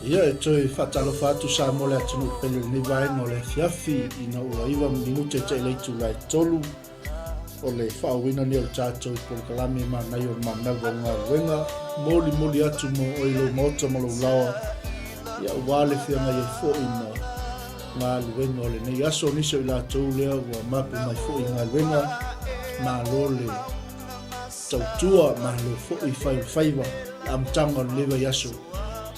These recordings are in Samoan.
Ia, e toe faatalofa atu Samoa le atunuu pele i lenei vaega o le afiafi ina ua 9 minute te i le itula e 3 o le faaauauina lenei o le tatou polokalame manaia o le manava o galuega. Molimoli atu mo oe i lou maota ma lou laoa, ia aua le feagai ai foi ma galuega o lenei aso. Nisi o i latou lea ua mapu mai foi i galuega, malo le tautua, malo foi fai o le faiva, le amataga o lenei vaiaso.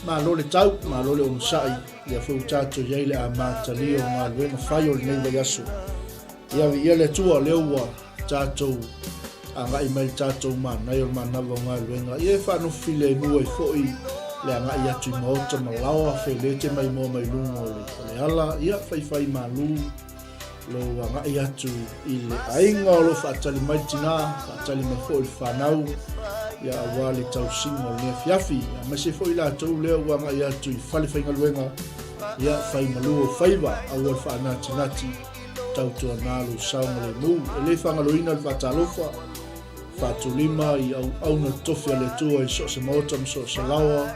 Malo le tau, malo le onosai, lea foi ua tatou i ai le amatalia o galuega fai o lenei vaiaso. Ia viia le Atua, lea ua tatou agai mai le tatou manaia o le manava o galuega. Ia e faanofo filemu ai foi le agai atu i maota ma laoa, felete mai moa mai luga o le ala, ia faifai malu lou agai atu i le aiga o lo o faatali mai le tina, faatali mai foi le fanau, ia aua le tausiga o lenei afiafi. Aemaise foi latou lea ua agai atu i fale faigaluega, ia fai malu o faiva, aua le faanatinati, tautuana lou saogalemu. E le faagaloina le faatalofa, faatulima i auauna totofi a le Atua i so o se maota ma so o se laoa,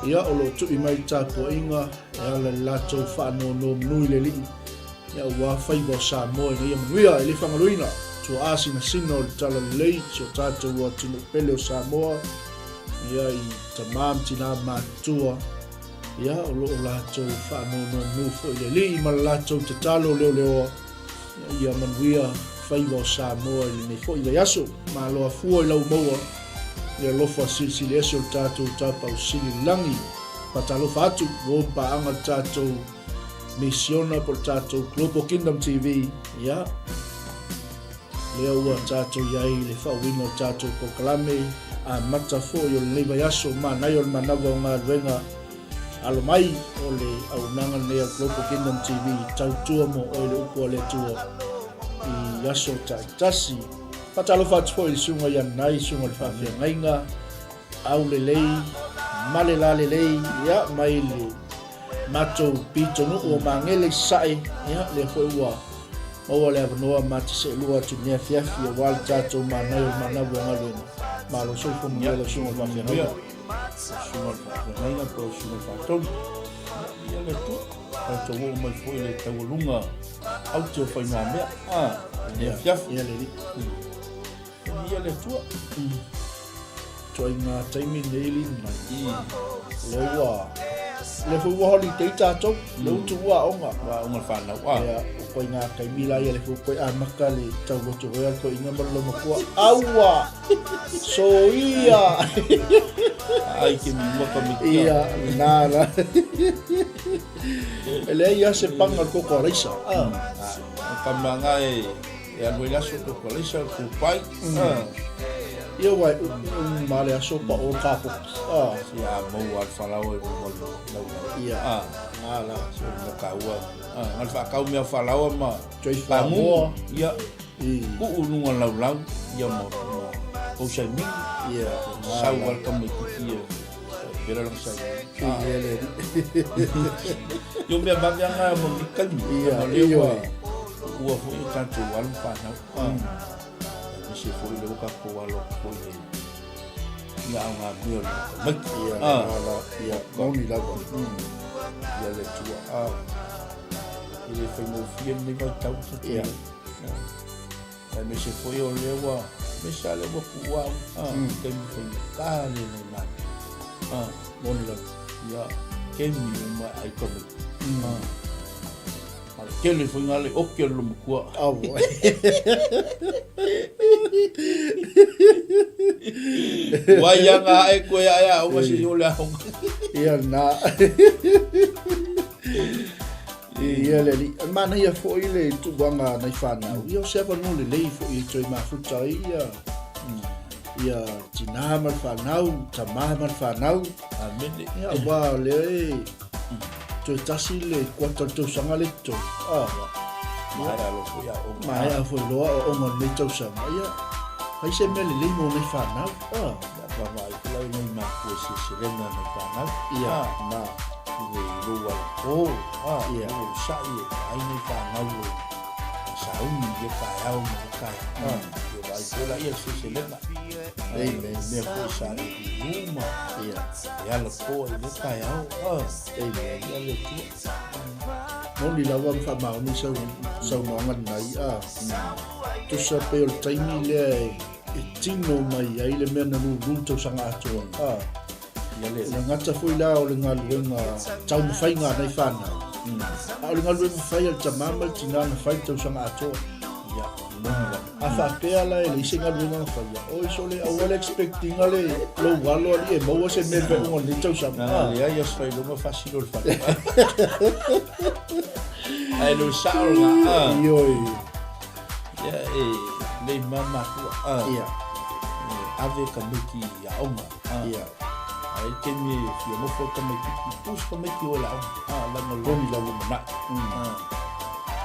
ia o lo o tui mai le tapuaiga e ala i le latou faanonomanu i le Alii, ia aua faiva o Samoa ina ia manuia. E le faagaloina tuaa sinasina o le Talalelei i si o tatou atunuu pele o Samoa, ia i tama ma tina matutua, ia o lo o latou faanonomanu foi i le Alii ma le latou tatalo leoleoa, ia manuia faiva o Samoa i lenei foi vaiaso. Malo afua i lau maua le alofa silisili ese o le tatou Tapaau Sili i le lagi. Faatalofa atu, ua paaga le tatou misiona po o le tatou Global Kingdom TV. Ia, lea ua tatou i ai i le faauiga o le tatou polokalame amata foi o lenei vaiaso, manaia o le manava o galuega. Alo mai o le auaunaga lenei a Global Kingdom TV tautua mo oe le upu a le Atua i aso taitasi. Faatalofa atu foi i le susuga ia Nai, susuga i le faafeagaiga, aulelei, ma le lalelei, ia, mai le matou pitonuu o Magele i Sasae, ia, lea foi ua maua le avanoa ma te seelua atu i lenei afiafi aua le tatou manaia o le manawa o galuega. Malo soifua manuia lau susuga i le faafeagaiga. Susuga i le Faafeagaiga po o Susuga i le Faatonu. Ia le Atua, tatou oo mai foi i le taualuga aute o faigamea. Ah, lenei afiafi. Ia le alii. Ia le Atua. Ituaiga taimi nei li mai. Lea ua lea foi ua holiday tatou, lea ua tuua aoga. Ua aoga le fanau. Ah. Ia, o koiga taimi la ia le foi koe amata le tauloto hoi a le toeaina ma le laumatua. Aua! Soia! Ai ke mi mua ka mi Ia, na la. E leai lava se panga o le koko araisa. Ah. O ka mea nga e e alu ai le aso koko araisa, kupai. Ah. Ia wai, ma le aso pa o ka po. Ah. Si a mau al falaoa e mau lau lau. Ia. Ah. Na la. Si o mo ka ua. Ah, ngal whaakau mea falaoa ma Joy Whamoa. Ia. Kuu luga laulau ia ma ma kau sai mingi. Ia. Sau al ka mai tiki ia. Pera lang sai. Ia le. Yo mea vave anga mo ni kalimi. Ia, Ma lea ia. ua ua foi o tatou alu whanau. Ah. Aemaise foi le ua kakou alo atu foi le ia au ngā mea o le matamaki. Ia, Ah. la, ia, moni lava. Ia le Atua. Ah. E le faigofie lenei vaitau ta Ia. Aemaise foi o lea ua aemaise lava lea ua puua au ah, taimi faigata lea nai matou. Ah, Moni lava. ia, kemi uma e ai tamaiti. Ah. Ma le tele foi ngā le oki o le lomatua. Aua. Ua ia ngā e koe ae aoga se i o le aoga. Ia na. Ia le alii. E manaia foi le tulaga nai fanau. Ia o se avanoa lelei foi e toe mafuta ai ia ia tinā ma le fanau, tamā ma le fanau. Amene. Ia aua o lea e toe tasi le kuata o le tausaga le totoe. Ah. Maea loa foi aoga. Maea foi loa aoga o lenei tausaga. Ia fai se mea lelei mo nei fanau. Ah. Ia vaavaai foi la i nai matua i seleselega nai fanau. Ia, na. I le lou alapo, ah, Ia. lou sa'i e vaai nai fanau lo sauni i ia taeao ma ia taeao. Ia vaai foi laia le seleselega. Amen. Mea foi sa e lulu ma e ala poa i lea taeao. Amen. Ia le Atua. Moni lava ma faamaoni sau saunoaga lenai a. Tusa pei o le taimi lea e tino mai ai le mea na lulu tausaga atoa. A. Ia le. Le gata foi la o le galuega taumafaiga a nai fanau. A o le galuega fai a le tamā ma le tinā na fai le tausaga atoa. Ia, moni lava. A faapea la e leai se galuega na faia, oi sole aua le expect ina le lou alo alii e maua se mea i le faaiuga o lenei tausaga. Na leai aso faailoga faasino le fale. Ae le o sao lena. Ioe. Ia e lei ma matua. Ia. E ave tamaiti i aoga. Ia. Ae i le taimi e fia nofo ai tamaititi, pusi tamaiti o e le aoga. Leaga o le Moni lava. lumanai.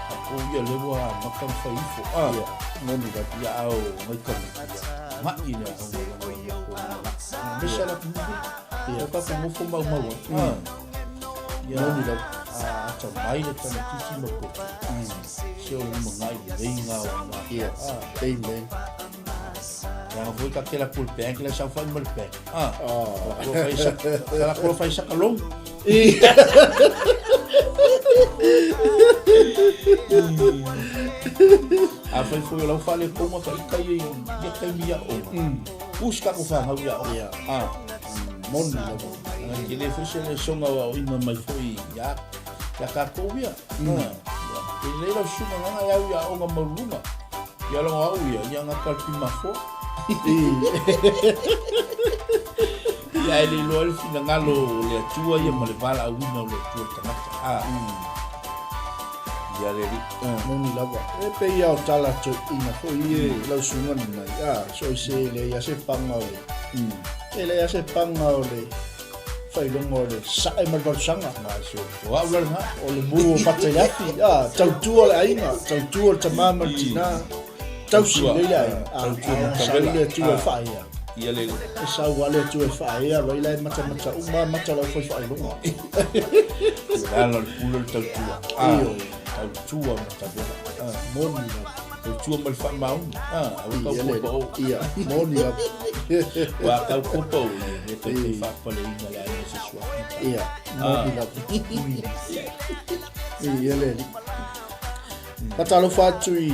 Tatou ia lea ua amata ona fai ifo. Ia. Moni lava. Ia a o nai tamaiti ia, agai i le aoga leaga o le latou lumanai. Aemaise lava le atunuu nei. Ia. O tatou nofo maumau ai. Ia. Moni lava. A atamai le tamaititi ma poto. Se o le lumanai lelei lena o lena. Ia. Amen. Leaga foi ta te latou i le bank, la e saofai ma le bank. Ah. Ta latou fai saka loan. A fai foi o lau faaletonu ta ita ia i ia taimi aoga. Pusi tatou fanau i aoga. Ia. Ah. Moni lava. Leaga tele foi se lesoga o aoina mai foi ia ia tatou ia. Ia. E lelei lau susuga gana e au i aoga maualuluga. Ia logo au ia, ia gata le pimafoa. Ia e le iloa ai le finagalo o le Atua ia ma le valaauina o le Atua i le tagata. A. Ia le alii. Moni lava. E pei lava o tala toeaiina foi e lau susuga lenei. A, so i se e leai lava se paga o le, e leai lava se paga o le faailoga o le sae ma le valusaga. O au la lena. O le mu o fata i le afi. A, tautua le aiga, tautua le tamā ma le tinā. Tausi lelei le aiga. A, a sau le Atua e faaea. Ia le. E sau lava le Atua e faaea, vai la e matamata uma lava mata o le aufai faailoga. O le ala o le pule o le tautua. Ioe. Tautua ma tavela. Moni lava. Tautua ma le faamaoni. Aua tau kopa o. Ia, moni lava. Ua tau kopa o ia, e taitai faapaleina le aiga se suafa. Ia, moni lava. Ia le alii. Faatalofa atu i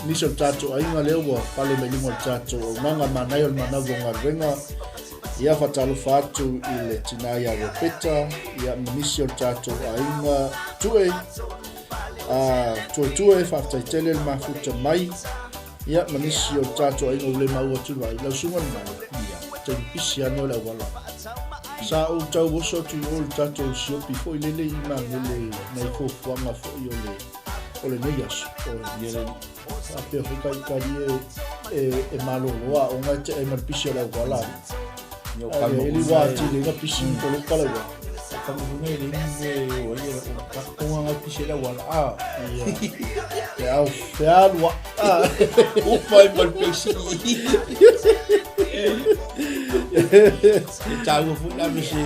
nisi o le tatou aiga lea ua pale mai luma o le tatou auaunaga manaia o le manava o galuega. Ia faatalofa atu i le tinā ia Ropeta, ia ma nisi o le tatou aiga Tue. A Tuetue, faafetai tele le mafuta mai. Ia ma nisi o le tatou aiga ua le maua atu le vaai. Lau susuga le Malo, Ia. taimi pisi ane o le auala. Sa ou tau oso atu i o i le tatou siopi foi lele i Magele i nai fuafuaga foi o le o lenei aso. Ia le Faapea foi taitali e, e, e malolo aoga e tea ai ma le pisi o le auala. Ia o Ae kama leai le una ua e atili ai na pisi ma poloka le auala. O kama una e leai ni mea e o ai e o tatou aga e pisi ai le auala. A. Ia. Feau, fealuai. A. Upa ai ma le peisini. E taua foi la ave se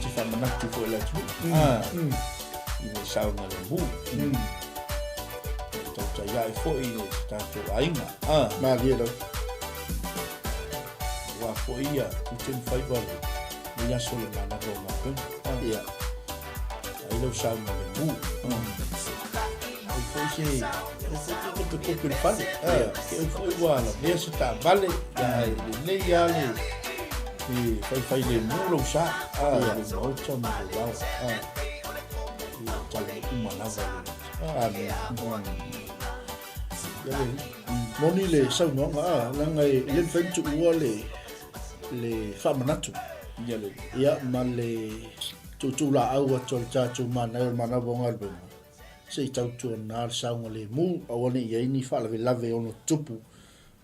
se faamanatu foi i le atunuu. A. I le saogalemu. E tautai ae foi i le tatou aiga. A. Malie lava. Aua foi ia tiute ma faiva o lenei aso i le manava o galuega. A. Ia. Ai lau saogalemu. Ai foi se au foi ke kopekope i le fale. Ia. Ke au foi ua lavea se taavale. Ia ae lelei lava le le faifailemu lou sa. Ia. Le maota ma le laoa. Ia tala uma lava le Amen. Ia le alii. Moni le saunoaga a, leaga e le mafai ona tuua le le faamanatu. Ia le Ia ma le tuutuulaau atu a le tatou manaia o le manava o galuega, se i tautuana le saogalemu, aua ne i i ai ni faalavelave e ono tutupu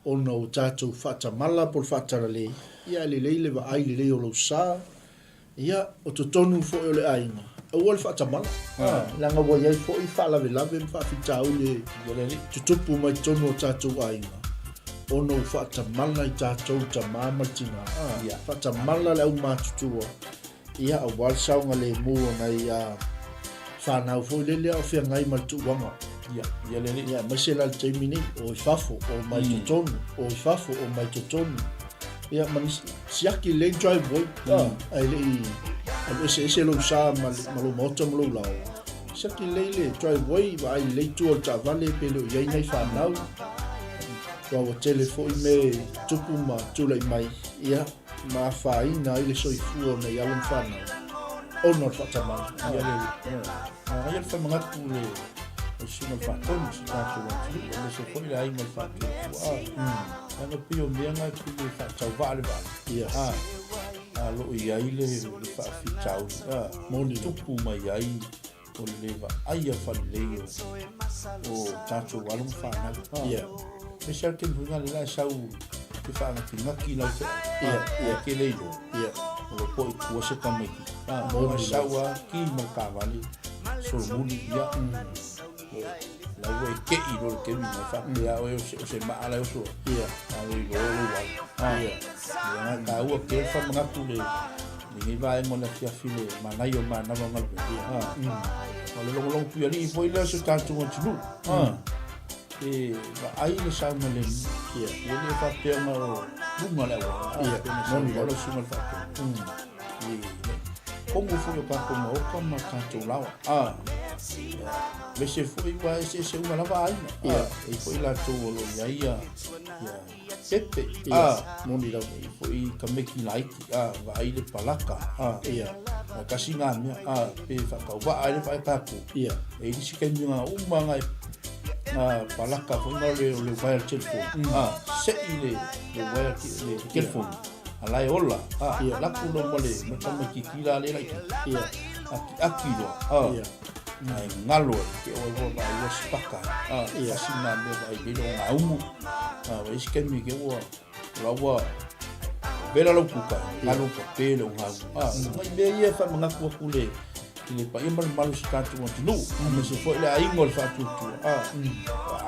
ona ua tatou faatamala po o le faatalale, ia ae lelei le vaai lelei o lou sa, ia, o totonu foi o le aiga, aua le faatamala, leaga ua i ai foi faalavelave ma faafitauli e tutupu mai totonu o tatou aiga, ona ua faatamala i tatou tama ma le tina, faatamala le aumatutua, ia, aua le saogalemu o nai fanau foi lele a o feagai ma le tuuaga. Ia, ia le alii. Ia, aemaise la le taimi nei, o i fafo, o mai totonu, o i fafo, o mai totonu. Ia, ma ni siaki lelei ni driveway, ae le i alu eseese lou sa ma, ma lou maota ma lou lao. Siaki lelei le driveway, vaai lelei tua o le taavale pe le o i ai nai fanau. Aua ua tele foi mea e tupu ma tulai mai, ia, ma afaina ai le soifua o nai alo ma fanau ona o le faatamala. Ia le, ia le faimanatu le le susuga i le Faatonu o si tatou atunuu, aemaise foi le aiga o le Faatuatua. Leaga pei o mea na e pei e faatauvaa le vaa. A lo o i ai le faafitauli, Moni. Tupu mai ai o le le vaaia faalelei o tatou alo ma fanau. Aemaise lava le taimi foi lena lea e sau te faanatinati lau feau. Ia e te le iloa. O lo o po i tua se tamaitiiti. Moni. Sau lava ki ma le taavale solomuli, ia. La ua e tei loa le taimi na faapea oe o se maa la e oso ai. A le iloa o lou alo. Ia, na taua tele le faamanatu le lenei vaega o le afiafi le manaia o manava o galuega. O le logologo puialii foi lea o si o tatou atunuu. E vaai le saogalemu. E le faapea na o luga le auala. Ia, moni lava lau susuga i le Faatonu. I totonu foi o tatou maota ma tatou laoa. Aemaise foi ua eseese uma lava aiga. E i ai foi latou o lo o i ai ia pepe. Moni lava. E i ai foi tamaiti laiti, vaai le palaka. Ae tasi na mea, pe faatauvaa ai le vaai tatou. E i ai isi taimi na uma na palaka foi na o le uaea o le telefoni. Sei le uaea o le telefoni. A la e ola, a laku loa ma le tamaitiiti la lea laitiiti. Akiaki loa, ae galo ai, te oe ua vaai ua sipaka ai. Tasi na mea vaai lele o gaumu. Ua isi taimi ke ua, la ua vela lau kuka, galo pa pe le o gaumu. Nai mea ia e faamanatu atu le, i le paia ma le mamalu o si tatou atunuu, aemaise foi le aiga o le faatuatua,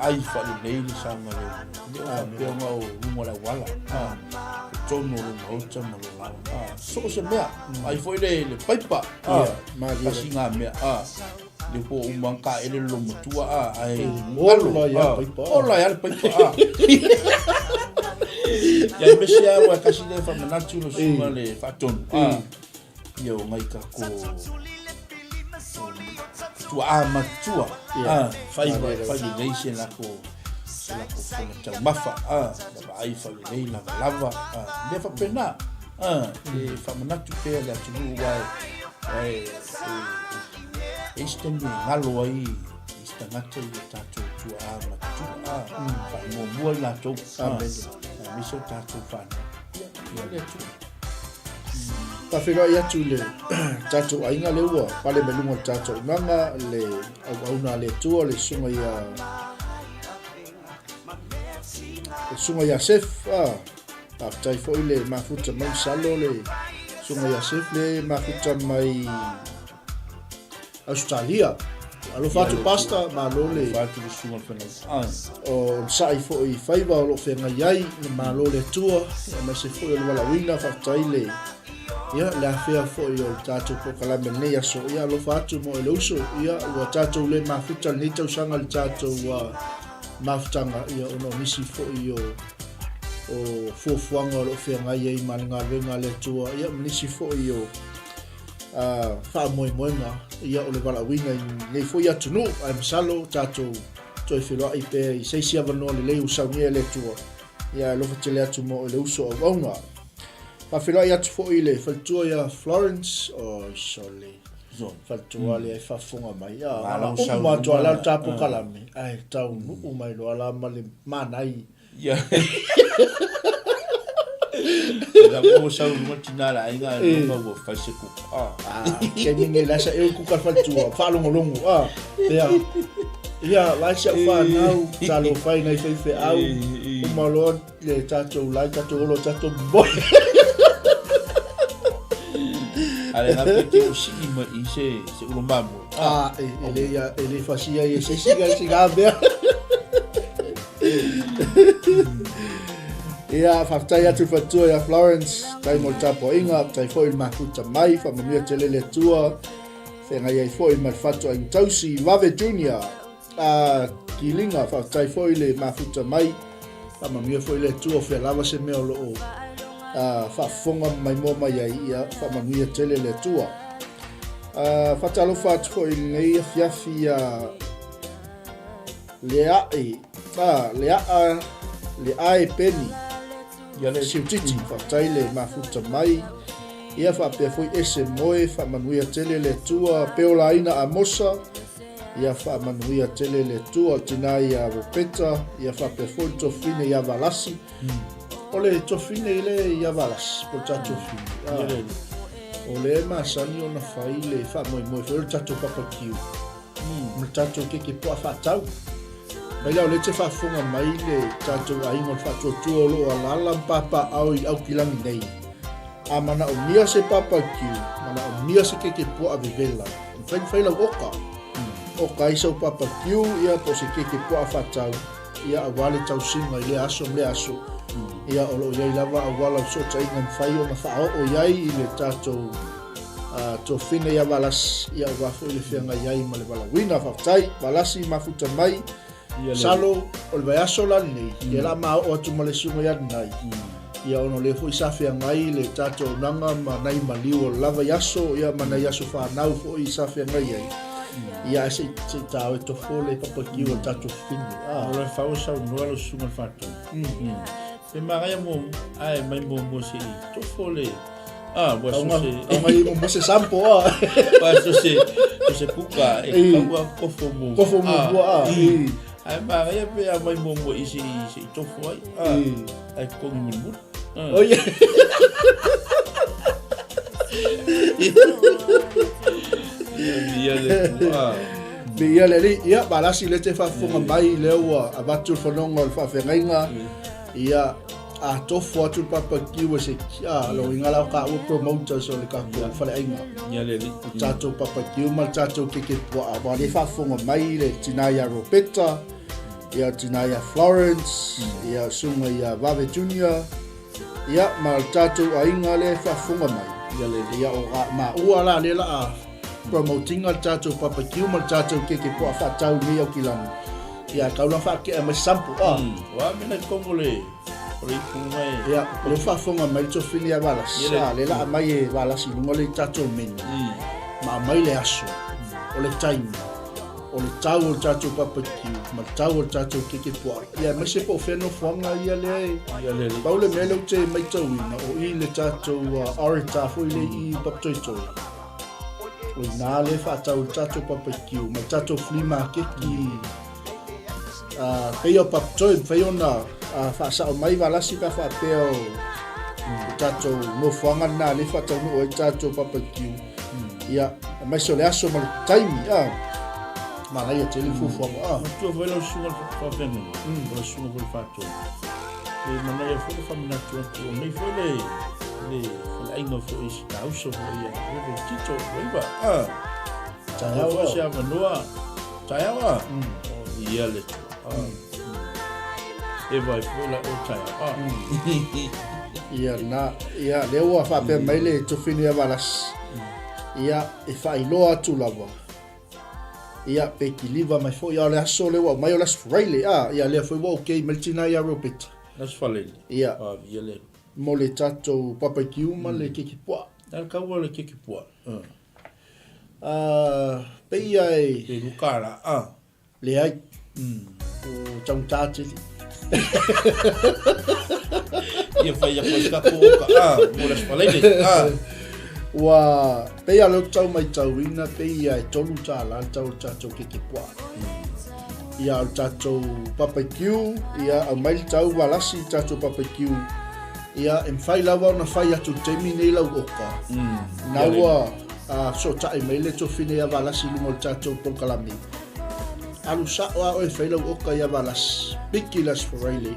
vaai faalelei le saogalemu, e le o faapea ona o luga o le auala, totonu o lou maota ma lou laoa, so o se mea, vaai foi le paipa, tasi na mea, le po uma ona taele le loomatua, ae ola ai lava le paipa, ola ai lava le paipa, ia aemaise lava aua e tasi lea faamanatu lau susuga le Faatonu, Ia o ngai kako tuaa matutua fai fai lelei se lako se lako fofoga taumafa na vaai faalelei lavalava mea faapena e faamanatu pea le atunuu aua e e isi taimi e galo ai isi tagata i o tatou tuaa matutua faamuamua i latou aemaise o tatou fanau ia le Atua. Faafeiloai atu i le tatou aiga lea ua pale mai luga o le tatou auaunaga, le auauna a le Atua, le susuga ia le susuga ia Sef. Ah, faafetai foi le mafuta mai masalo le susuga ia Sef le mafuta mai Ausetalia. Alofa atu Pastor, malo le Alofa atu le susuga i le feagai. O le sa'i foi i faiva o lo o feagai ai, le malo le Atua, aemaise foi o le valaauina, faafetai le ia le afea foi o le tatou polokalame i lenei aso. Ia alofa atu mo e le uso, ia ua tatou le mafuta i lenei tausaga i le tatou mafutaga, ia ona o nisi foi o o fuafuaga o lo o feagai ai ma le galuega a le Atua, ia ma nisi foi o faamoemoega ia o le valaauina i lenei foi atunuu, ae masalo tatou toe feiloai pea i se isi avanoa lelei ua saunia e le Atua. Ia alofa tele atu mo le uso auauna. Faafeiloai atu foi i le faletua ia Florence, oi sole. Faletua lea e faafofoga mai. A uma atu lava le ta polokalame, ae taunuu mai loa la ma le manai. Ia. La ua sau luma tina le aiga e luma ua fai se kuka. Ah, taimi nei la sa eu kuka le faletua, faalogologo. Ah, pea. Ia, vaai si au fanau, talofa i nai faifeau, uma loa le tatou lai, tatou olo, tatou moe. A le gape te o sii mai i se, se ulo mamoe. Ah, e le ia, e le fasia i e se isi ga se ga mea. Ia, faafetai atu i le faletua ia Florence, faafetai mo le tapuaiga, faafetai foi i le mafuta mai, faamanuia tele le Atua, feagai ai foi ma le fatuaiga tausi, Vave Junior. Kiliga, faafetai foi le mafuta mai, faamanuia foi le Atua o fea lava se mea o lo o faafofoga ma maimoa mai ai, ia faamanuia tele le Atua. Faatalofa atu foi i lenei afiafi ia Leae, Leaa, Leae Peni, Ia le Siutiti, faafetai le mafuta mai. Ia faapea foi Ese Moe, faamanuia tele le Atua, Peolaina Amosa, ia faamanuia tele le Atua, tina ia Ropeta, ia faapea foi le tofine ia Valasi. O le tofine le ia Valasi, po o le tatou fine. O le masani ona fai le faamoemoe foi o le tatou papakiu. Ma le tatou keke puaa faatau. Mai la o lea e te faafofoga mai le tatou aiga o le faatuatua o lo o alaala ma papaaao i Aukilani nei. A manaomia se barbecue, manaomia se keke puaa vevela, e mafai ona fai lau oka. Oka ai sau barbecue ia po o se keke puaa faatau, ia aua le tausiga i lea aso ma lea aso. Ia o lo o i ai lava auala o fesootaiga e mafai ona faaoo i ai i le tatou Tofine ia Valasi, ia aua foi le feagai ai ma le valaauina. Faafetai Valasi mafuta mai. Masalo o le vaiaso la lenei, ia la ma oo atu ma le susuga ia Lenai. Ia ona o lea foi sa feagai le tatou auaunaga ma nai maliu o le lava i aso, ia ma nai aso fanau foi sa feagai ai. Ia ae se i tao e tofo le papakiu o le tatou fafine. O le fau e saunoa lau susuga i le Faatonu. Pe manaia muamua, ae mai muamua se i tofo le Ah, ua so se... Au mai mo se sampo a. Ua so se so se kuka e kaua kofo mo. Kofo mo bua a. Ai ma ia pe a mai mo mo i se i se i tofo ai. Ah. Ai kongi mo mo. Oh yeah. Ia le ah. Ia le li, ia balasi le te faafofoga mai lea ua avatu le fanoga o le faafeagaiga. Ia a tofo atu le papakiu e se a lo inga la ka ua promoters o le tatou faleaiga. Ia le li. O tatou papakiu ma le tatou keke puaa. Wa le faafofoga mai le tina ia Roberta, ia tina ia Florence, ia susuga ia Vave Junior, ia ma le tatou aiga le faafofoga mai. Ia le li. Ia o maua la le la a promotinga le tatou papakiu ma le tatou keke puaa faatau nei Aukilani. Ia tau la faatea mai sample a. Wa me na kongo le o le ipu mai. Ia, le faafofoga mai le tofini ia Valasi. A le la mai e Valasi i luga le tatou menu. Ma aumai le aso, o le taimi, o le tau o le tatou barbecue ma le tau o le tatou keke puaa. Ia aemaise po o fea nofoaga ia lea e. Ia le. Pau le mea lea ou te maitauina o i le tatou orator foi lea i Papatoetoe. O i ina lea e faatau i le tatou barbecue ma le tatou flea market i pei o Papatoetoe, mafai ona faasao mai Valasi pe a faapea o le tatou nofoaga lena lea e faataunuu ai le tatou barbecue. Ia, aemaise o le aso ma le taimi, manaia tele le fuafuaga. Matua foi lau susuga i le faafeagaiga, o le susuga foi i le Faatonu. E manaia foi le faamanatu atu o nei foi le le faleaiga foi i si tauso foi ia Reverend Tito Waiva. Ah. Taeao foi se avanoa. Taeao ah. Ia le ah. E vai foi la o taeao ah. Ia na, ia lea ua faapea mai le tofine ia Valasi. Ia e faailoa atu lava. Ia, pe kiliva mai foi, a o le aso lea ua aumai o le aso Faraile, a, ia lea foi ua okay mai le tina ia Roberta. Aso Faraile? Ia. A, ia lea. Mo le tatou barbecue ma le keke puaa. A le kaua le keke puaa. A, pei ia e. Pe $2, a. Leai. O taugata tele. Ia fai aku ai tatou oka, a, mo le aso Faraile, a. Ua, pei lava o lea ou te tau maitauina, pei ia e $3 le tau o le tatou keke puaa. Ia, o le tatou barbecue, ia, aumai le tau Valasi i le tatou barbecue. Ia, e mafai lava ona fai atu i le taimi nei lau oka. Na ua fesootai mai le tofine ia Valasi i luga o le tatou polokalame. Alu sao lava oe e fai lau oka ia Valasi, piki le Aso Faraile,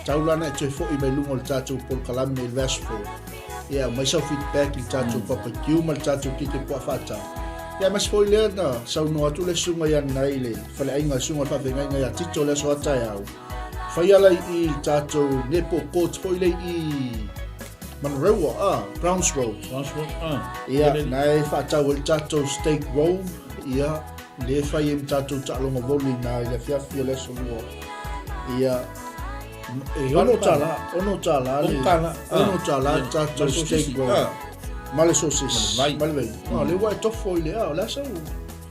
tau la na e toe foi mai luga o le tatou polokalame i le vaiaso fou. Ia aumai sau feedback i le tatou barbecue ma le tatou keke puaa faatau. Ia aemaise foi lea na saunoa atu le susuga ia Nanai i le faleaiga, le susuga i le faafeagaiga ia Tito i le aso a taeao. Fai ala i i le tatou netball court foi lea i Manurewa, ah, Browns Road. Browns Road, ah. Ia, na e faatau ai le tatou steak roll, ia. Lea e fai ai ma tatou taaloga voli i ina i le afiafi o le aso Lua. Ia, e $6, $6 le, $6 le tatou steak roll. Ma le sosisi. Ma le vai. Ah, lea ua e tofo i le, ah, o le a sau?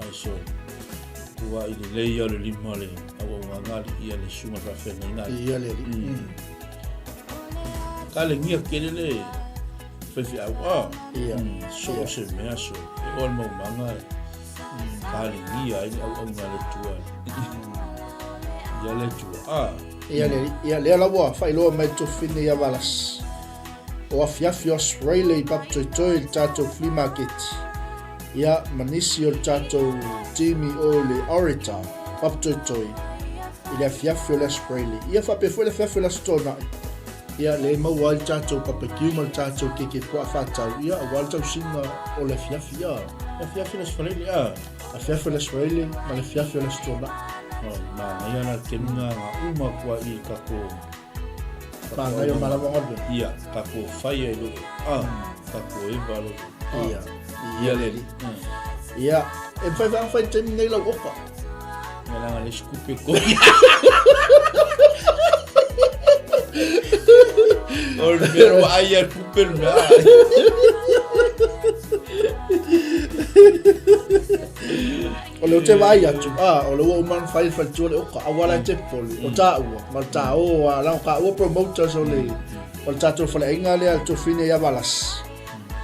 Ai so. Ua i le lei o le lima le auaunaga a alii ia le susuga faafeagaiga. Ia le alii. Ka le gia kele le faifeau a. Ia. So o se mea so. E o le maumaga e ka le gia ai le auauna a le Atua. Ia le Atua a. Ia le ia lea la ua faailoa mai le tofine ia Valasi. O afiafi o Australia i Papatoetoe i le tatou flea market. Ia ma nisi o le tatou timi o le Orator Papatoetoe i le afiafi o le Aso Faraile. Ia faapea foi le afiafi o le Aso Toonai. Ia lea e maua ai le tatou barbecue ma le tatou keke puaa faatau, ia aua le tausiga o le afiafi. Ia. Afiafi o le Aso Faraile, a. Afiafi o le Aso Faraile ma le afiafi o le Aso Toonai. Oh, manaia la le temi na nga uma kua i kako. Manaia o malava galuega. Ia, kako whaia i loko. Ah, kako eva loko. Ia. Ia le. Ia, e mawhai whanga whai temi nei lau oka. Ia langa le skupe koi. O le mea ua ai a kupe le mea. O le o te vaai atu, a, o le ua uma ona fai le faletua le oka, aua la e te popole, o taua, ma le taō a, leaga o taua promoters o le, o le tatou faleaiga lea le Tofine ia Valasi.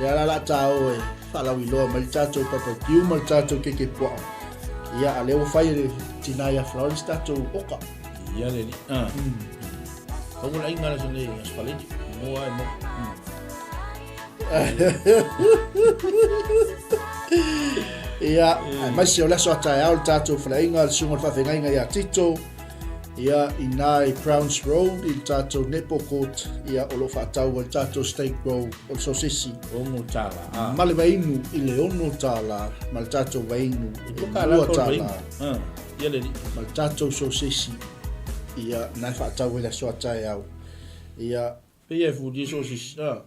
Lea la la taō e faalauiloa mai le tatou barbecue ma le tatou keke puaa. Ia, a lea ua fai e le tina ia Florence tatou oka. Ia le alii. Ah. Pau le aiga le le asfaleti. Moa e mo. Ia, aemaise o le aso a taeao le tatou faleaiga, le susuga o le faafeagaiga ia Tito, ia, ina i Crowns Road i le tatou Netball Court, ia, o lo o faatau ai le tatou steak roll o le sosesi. $6. Ah. Ma le vainu i le $6, ma le tatou vainu i le $2. Ah. Ia le alii. Ma le tatou sosesi, ia, na e faatau ai le aso a taeao. Ia. Pei e fulia sosisi. Ah.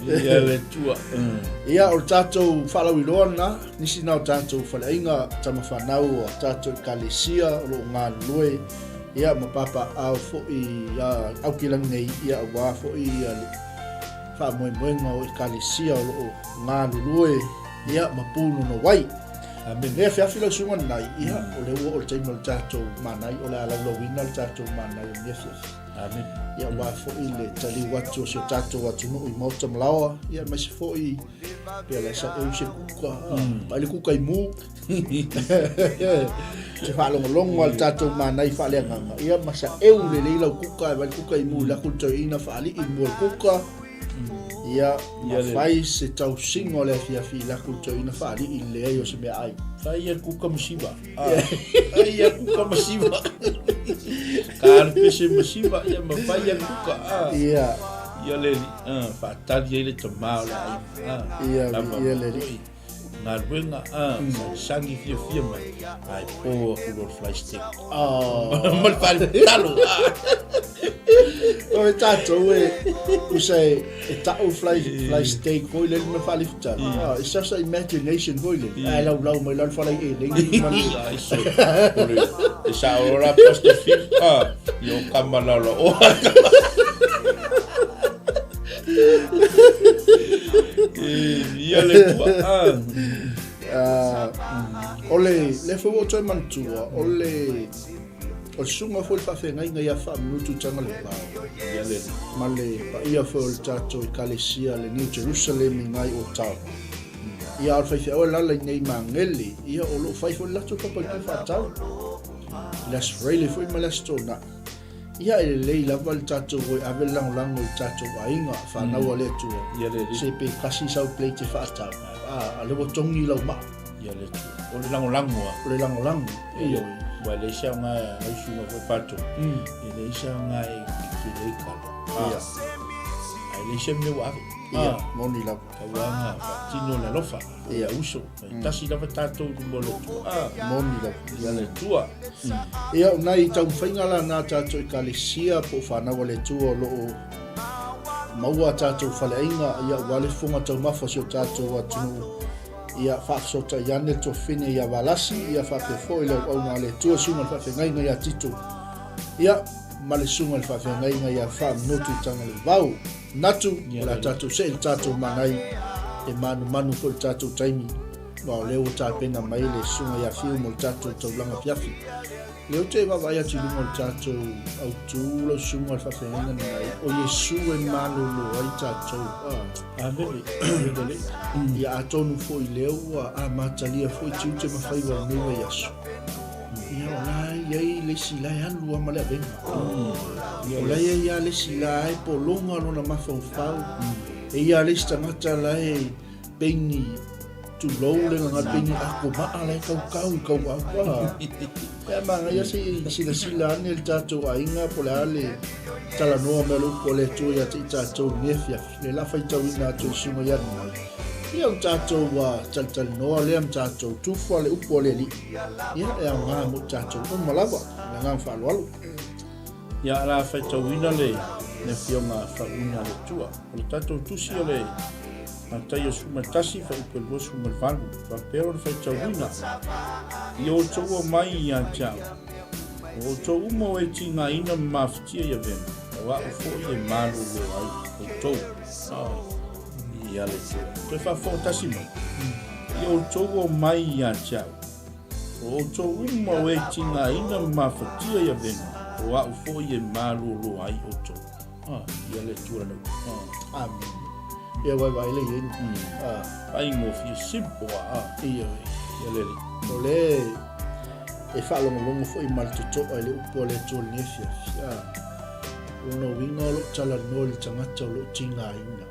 Ia le tua. Ia, o le tatou faalauiloa lena, nisi na o tatou faleaiga, tama fanau o tatou ekalesia o lo o galulue, ia, ma papaaao foi a Aukilani nei, ia, aua foi ia le faamoemoega o ekalesia o lo o galulue, ia, ma pūnono ai. Amen. Nei afiafi lau susuga lenai, ia, o lea ua oo le taimi o le tatou manai, o le a laulauina le tatou manai o lenei afiafi. Amen. Ia, aua foi le taliu atu o si o tatou atunuu i maota ma laoa, ia, aemaise foi pea le sa eu se kuka, ai le kuka i mu. Te faalogologo a le tatou manai faaleagaga, ia, ma sa eu lelei lau kuka, e vai le kuka i mu i le aku le toeaina faalii i mua o le kuka. Ia, ma fai se tausiga o le afiafi i le aku toeaina faalii i le leai o se meaai. Fai ia kuka ma siva. Fai ia kuka ma siva. Ka alu pese ma siva, ia ma fai ia kuka. Ia. Ia le li, faatali ai le tama o le aiga. Ia, ia le li. Galuega, sagisagi fiafia mai, ae po aku loa le fly stick. Oh. Ma le faalitalo. O e tatou e, usa e, e ta'u fly, fly steak foi lele ma le faalifutalo. Ah, it's just a imagination foi lele. Ae laulau mai la le falai eleni ma le... Ai, so, o le, e sao la Pastor Phil, ah, i o kama laula o. Ia le tua. Ah, o le, le foi ua ou toe manatua, o le, o le susuga foi le faafeagaiga ia Faamanutu Tagalevao. Ia le. Ma le paia foi o le tatou ekalesia le New Jerusalem i ngai Otago. Ia, o le faifeau e lala i nei magele, ia o lo o fai foi le latou papa i faatau. I le Aso Faraile foi ma le Aso Toonai. Ia e lelei lava le tatou e ave le lagolago i tatou aiga, fanau a le Atua. Ia lelei. Se pe kasi sau plate e faatau, a, a lea ua togi lau maa. Ia le Atua. O le lagolago a. O le lagolago, ioe. Ua e leai se aoga lau susuga foi Pato. E leai se aoga e kele ai kalo. Ia. Ae leai se mea ua ave. Ia, moni lava. Tauaga faatino le alofa. Ia. Uso. E tasi lava tatou i luma o le Atua. Ah. Moni lava. Ia le Atua. Ia, o nai taumafaiga la na tatou ekalesia po o fanau a le Atua o lo o maua a tatou faleaiga, ia, aua le fofoga taumafa o si o tatou atunuu. Ia, faafesootai ane le tuafafine ia Valasi, ia faapea foi le auauna a le Atua, susuga i le faafeagaiga ia Tito, ia, ma le susuga i le faafeagaiga ia Faamanotu Tagalevao. Manatu, o le a tatou see i le tatou manai e manumanu foi le tatou taimi, aua o lea ua tapena mai le susuga ia Fiu mo le tatou taulaga afiafi. O lea ou te vaavaai atu i luga o le tatou autu lau susuga i le faafeagaiga lenei, o Iesu e malolo ai tatou. Amene. Ia atonu foi lea ua amatalia foi tiute ma faiva o lenei vaiaso. Ia o la e i ai le isi la e alu lava ma le avega. O la e i ai lava le isi la e pologa lona mafaufau. E i ai lava le isi tagata la e peini tulou le gagana peini ako maa la e kaukau i kauau. Ia manaia se i silasila ane le tatou aiga po o le a le talanoa mai o le upu a le Atua ia te i tatou i lenei afiafi. Le la faitauina atu e le susuga ia Arinai. Ia o tatou talitalinoa lea ma tatou tufa le upu a le Alii. Ia e aoga mo i tatou uma lava. Ma le agaga faaaloalo. Ia o le a faitauina le Afioga Faauuina a le Atua. O le tatou tusi o le Mataio 11 fuaiupu e 28, faapea lona faitauina, Ia outou omai ia te au, o outou uma o e tigaina ma mafatia i avega, o a'u foi e malolo ai outou. Ia le Atua. Toe faafofoga tasi mai. Ia outou omai ia te au, o outou uma o e tigaina ma mafatia i avega, o a'u foi e malolo ai outou. Ia le Atua lana upu. Amene. Ia vaivai le iai. Faigofie simple a. Ia. Ia le Alii. O le e faalogologo foi ma le totoa i le upu a le Atua i lenei afiafi. O lona uiga o lo o talanoa i le tagata o lo o tigaina.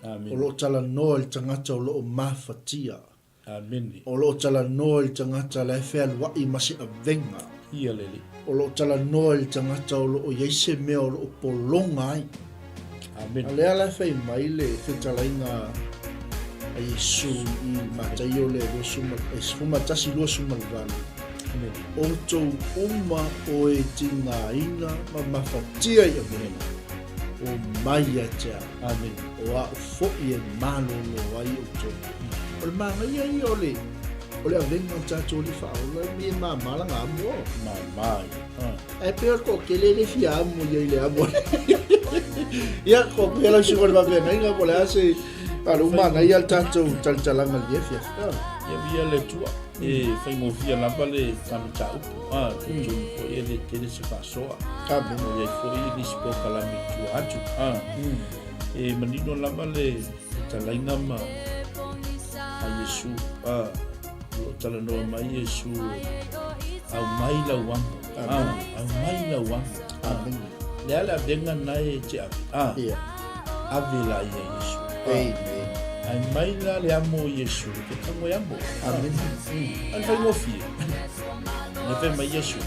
Amene. O lo o talanoa i le tagata o lo o mafatia. Amene. O lo o talanoa i le tagata la e fealuai ma se avega. Ia le Alii. O lo o talanoa i le tagata o lo o i ai se mea o lo o pologa ai. Amene. A lea la e fai mai le fetalaiga a Iesu i Mataio le 11, 28. Amene. Outou uma o e tigaina ma mafatia i avega, omai ia te au. Amene. O a'u foi e malolo ai outou. O le manaia ia o le o le avega o le tatou Alii Faaola e mama lana amo. Mama ia. Ae pei o le toatele e le fia amo ia i le amo. Ia, ko pea lau susuga i le faafeagaiga po o le a se a o lea ua manaia le tatou talitalaga i lenei afiafi. Ia viia le Atua, e faigofie lava le ta mataupu, a, talitonu foi e le tele se faasoa. Amene. E i ai foi nisi polokalame i tua atu, a, e manino lava le fetalaiga ma a Iesu, a, o lo o talanoa mai Iesu, aumai lau amo, a, aumai lau amo, a, le a le avega na e te ave, a, ave la ia Iesu, a, ae mai la le amo o Iesu, e te tago e amo, a, a le faigofie, le fai mai Iesu,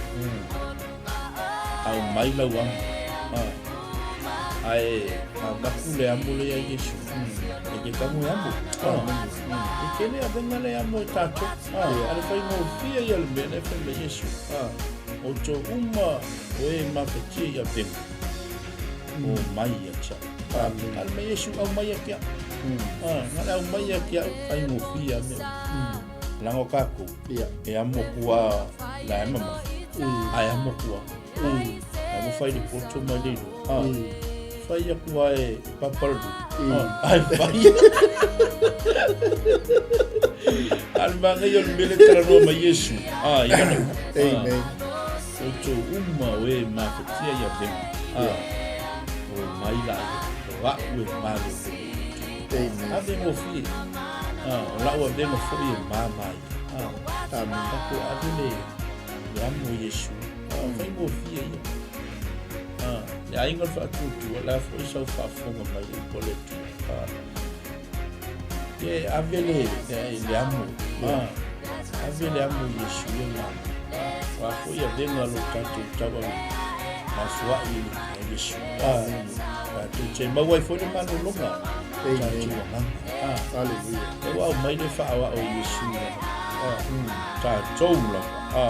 aumai lau amo, a, ae avatu le amo lea ia Iesu, e te tago e amo, a, e tele avega le amo e tatou, a, a le faigofie ia le mea lea e fai mai Iesu, a, outou uma o e mafatia i avega, omai ia te au. A, a le mai Iesu, aumai ia te au. A, na le aumai ia te au, faigofie a mea. Leaga o tatou, e amo atu lava la e mamafa, ae amo atu lava. Ae ua fai le poto mai le iloa. A, fai atu lava e papa le lua. Ae fai. A le manaia o le mea lea e talanoa mai Iesu, a, i lana upu. Amen. Outou uma o e mafatia i avega, a, omai laia, o a'u e malolo outou. Amen. Ave gofie. A, o la'u avega foi e mama ia. A, Amen. tatou ave le, le amo i Iesu. A, faigofie ia. A, le aiga o le faatuatua, o le a foi sau faafofoga mai le upu a le Atua. A, e ave le, le, le amo. A, ave le amo i Iesu e mama. A, o a foi avega o lo tatou tauavega, mafua'i i le Iesu. A, tatou te maua ai foi le malologa. Amen. Tatou agaga. A, Hallelujah. lea ua aumai le faaoao i Iesu lava. A, tatou lava. A,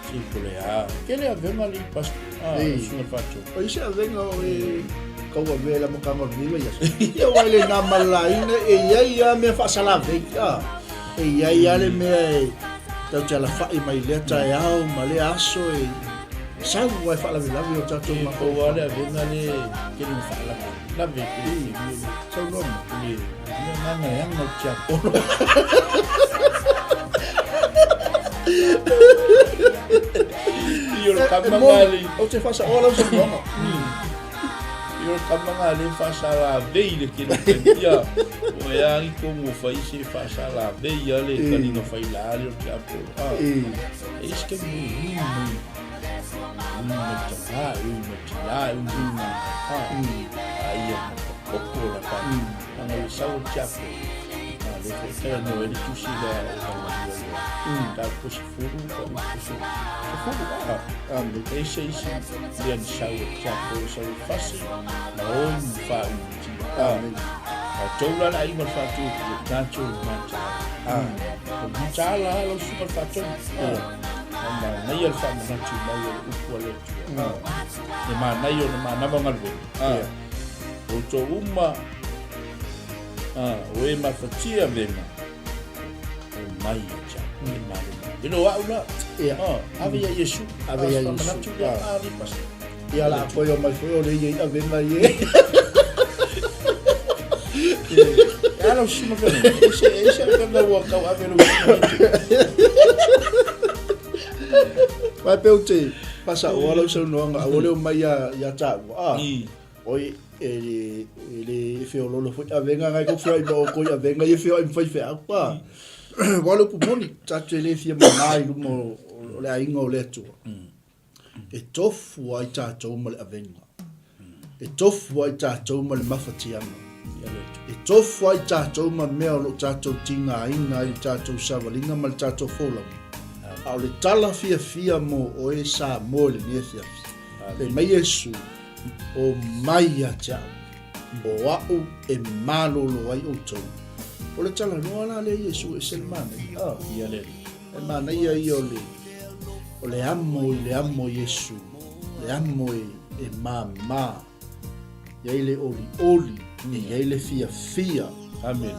se po o le a. Tele avega alii pastor. A, Ei. susuga i le faatonu. O isi avega o e tau avea i le amataga o lenei vaiaso. Ia aua e le na ma le laina e i ai lava mea faasalavei, a. E i ai lava le mea e tatou te alafai mai lea taeao ma lea aso e sau lava e faalavelave o tatou E pau lava le avega lea e tele ina faalavelave i le taimi o le Saunoa mai. O le mea agaga e aga o le tiapolo. I o le kama nga le. Ou te faasaoa lau saunoaga. I o le kama nga le faasalavei le tele o taimi. Ia, o e a tonu o fai se faasalavei a le taliga fai la le o le tiapolo. Ah. E isi taimi e ui mai. Ui mai tamā, ui mai tinā, ui mai. Ah. A ia matapoko la pa. Ana le sau o le tiapolo. A le foi talanoa ai le tusi lea o Tamalia ua tau sefulu pa upu sefulu a. Amen. E ise isi lea ni sau o le tiapolo sau e fasi ma oi ma faauitia. Amen. A tou la le aiga o le faatuatua tatou mataala. O le mataala lava lau susuga le faatonu. A manaia le faamanatu mai o le upu a le Atua. Le manaia o le manava galuega. Outou uma o e mafatia vena o mai ia te au e malolo. E le o au la. Ia. Ave ia Iesu. Ave ia Iesu. Manatu lea a le pasi. Ia la koe o mai foi o le ia i avega i e. E ala o suma fene. Ese ese avega ua kau ave lo suma. Vai pe o te fasaoa lau saunoaga aua le omai ia tāua. Oi, e le, e le feololo foi avega ngai ko feoai ma outou i avega ia feoai ma faifeau. A, aua le upu moni, tatou te le fia mamā i luma o, o le aiga o le Atua. E tofu ai tatou ma le avega. E tofu ai tatou ma le mafatiaga. E tofu ai tatou ma mea o lo o tatou tigaina ai le tatou savaliga ma le tatou folauga. A o le tala fiafia mo oe Samoa i lenei afiafi. Fai mai Iesu, O mai ia te au, o a'u e malolo ai outou. O le talanoa la lea Iesu e ese le manaia. Oh. Ia le. E manaia ia o le, o le amo i le amo Iesu, le amo e, e māmā, i ai le olioli, e i ai le fiafia. Amen.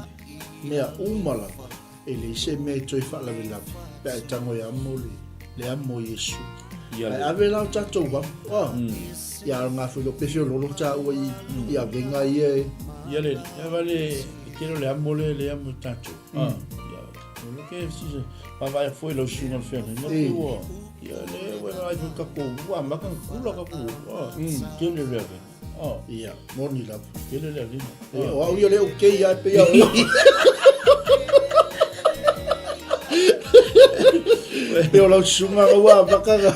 Mea uma lava. E leai se mea e toe faalavelave pe a e tago e amo le, le amo o Iesu. Ia Ae le. ave la o tatou amo, a, ia ngā foi o pefi o lolo tāua i, i avega ia e. Ia le, ia va le, e tele o le amo le, le amo i tatou. A, ia, o le ke si, vaavaai atu foi i lau susuga i le feagaiga, E. pe ua, ia le, ua e vaai foi tatou, ua amata ona kula tatou, a, tele le avega. A. Ia, moni lava. Tele le avega. Ia, o au ia le okay ia e pei a oe. Pei o lau susuga nga ua amata na.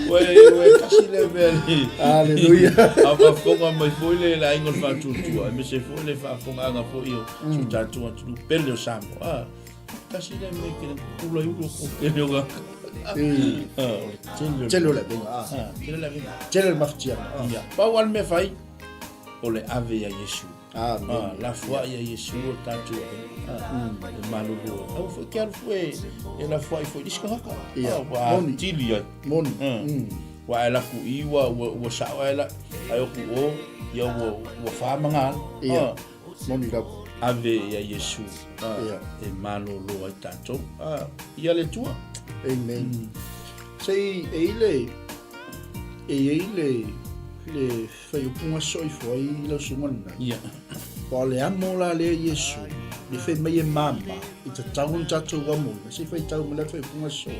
Ua e kasi le mea le. Aleluia. A faafofoga mai foi le le aiga o le faatuatua, aemaise foi le faafofogaaga foi o si o tatou atunuu pele o Samoa. A, kasi le mea ke kula i ulu o tele o ga. O le tele o Tele o le avega. Ah, tele le avega. Tele le mafatiaga. Ia, pau lava le mea fai, o le ave ia Iesu. Amen. Ah, lafoai ia Iesu o tatou avega. Ah, e malolo. Aua foi ke alu foi e lafoai foi i isi tagata. Ia, Ah, ua moni. atili ai. Moni. Ah. Ua e laku i ua ua ua sao ai la ai o ku o ia ua ua whamanga. Ia. Ah, Moni lava. Ave ia Iesu. Ah, Ia. e malolo ai tatou. Ah, ia le Atua. Amen. Se i e i le e i ai le le faiupuga soifua i lau susuga lena. Ia. Aua o le amo la lea Iesu, le fai mai e mama, i tatau ona tatou amoina, se i faitau mai la faiupuga so.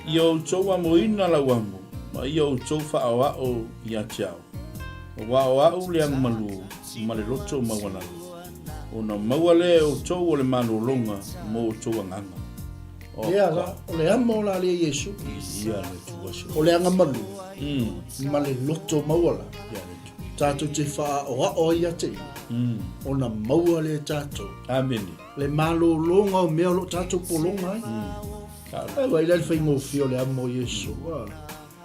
Ia outou amoina lau amo, ma ia outou faaoao ia te au. Aua o a'u le agamalu ma le loto maualalo, ona maua lea e outou o le malologa mo outou agaga. Lea la, o le amo la lea Iesu. Ia le Atua so. O le agamalu ma le loto maualalo. Ia le Atua. Tatou te faaoao ai ia te ia, ona maua lea e tatou. Amene. Le malologa o mea o lo o tatou pologa ai. Ai vaai la i le faigofie o le amo o Iesu.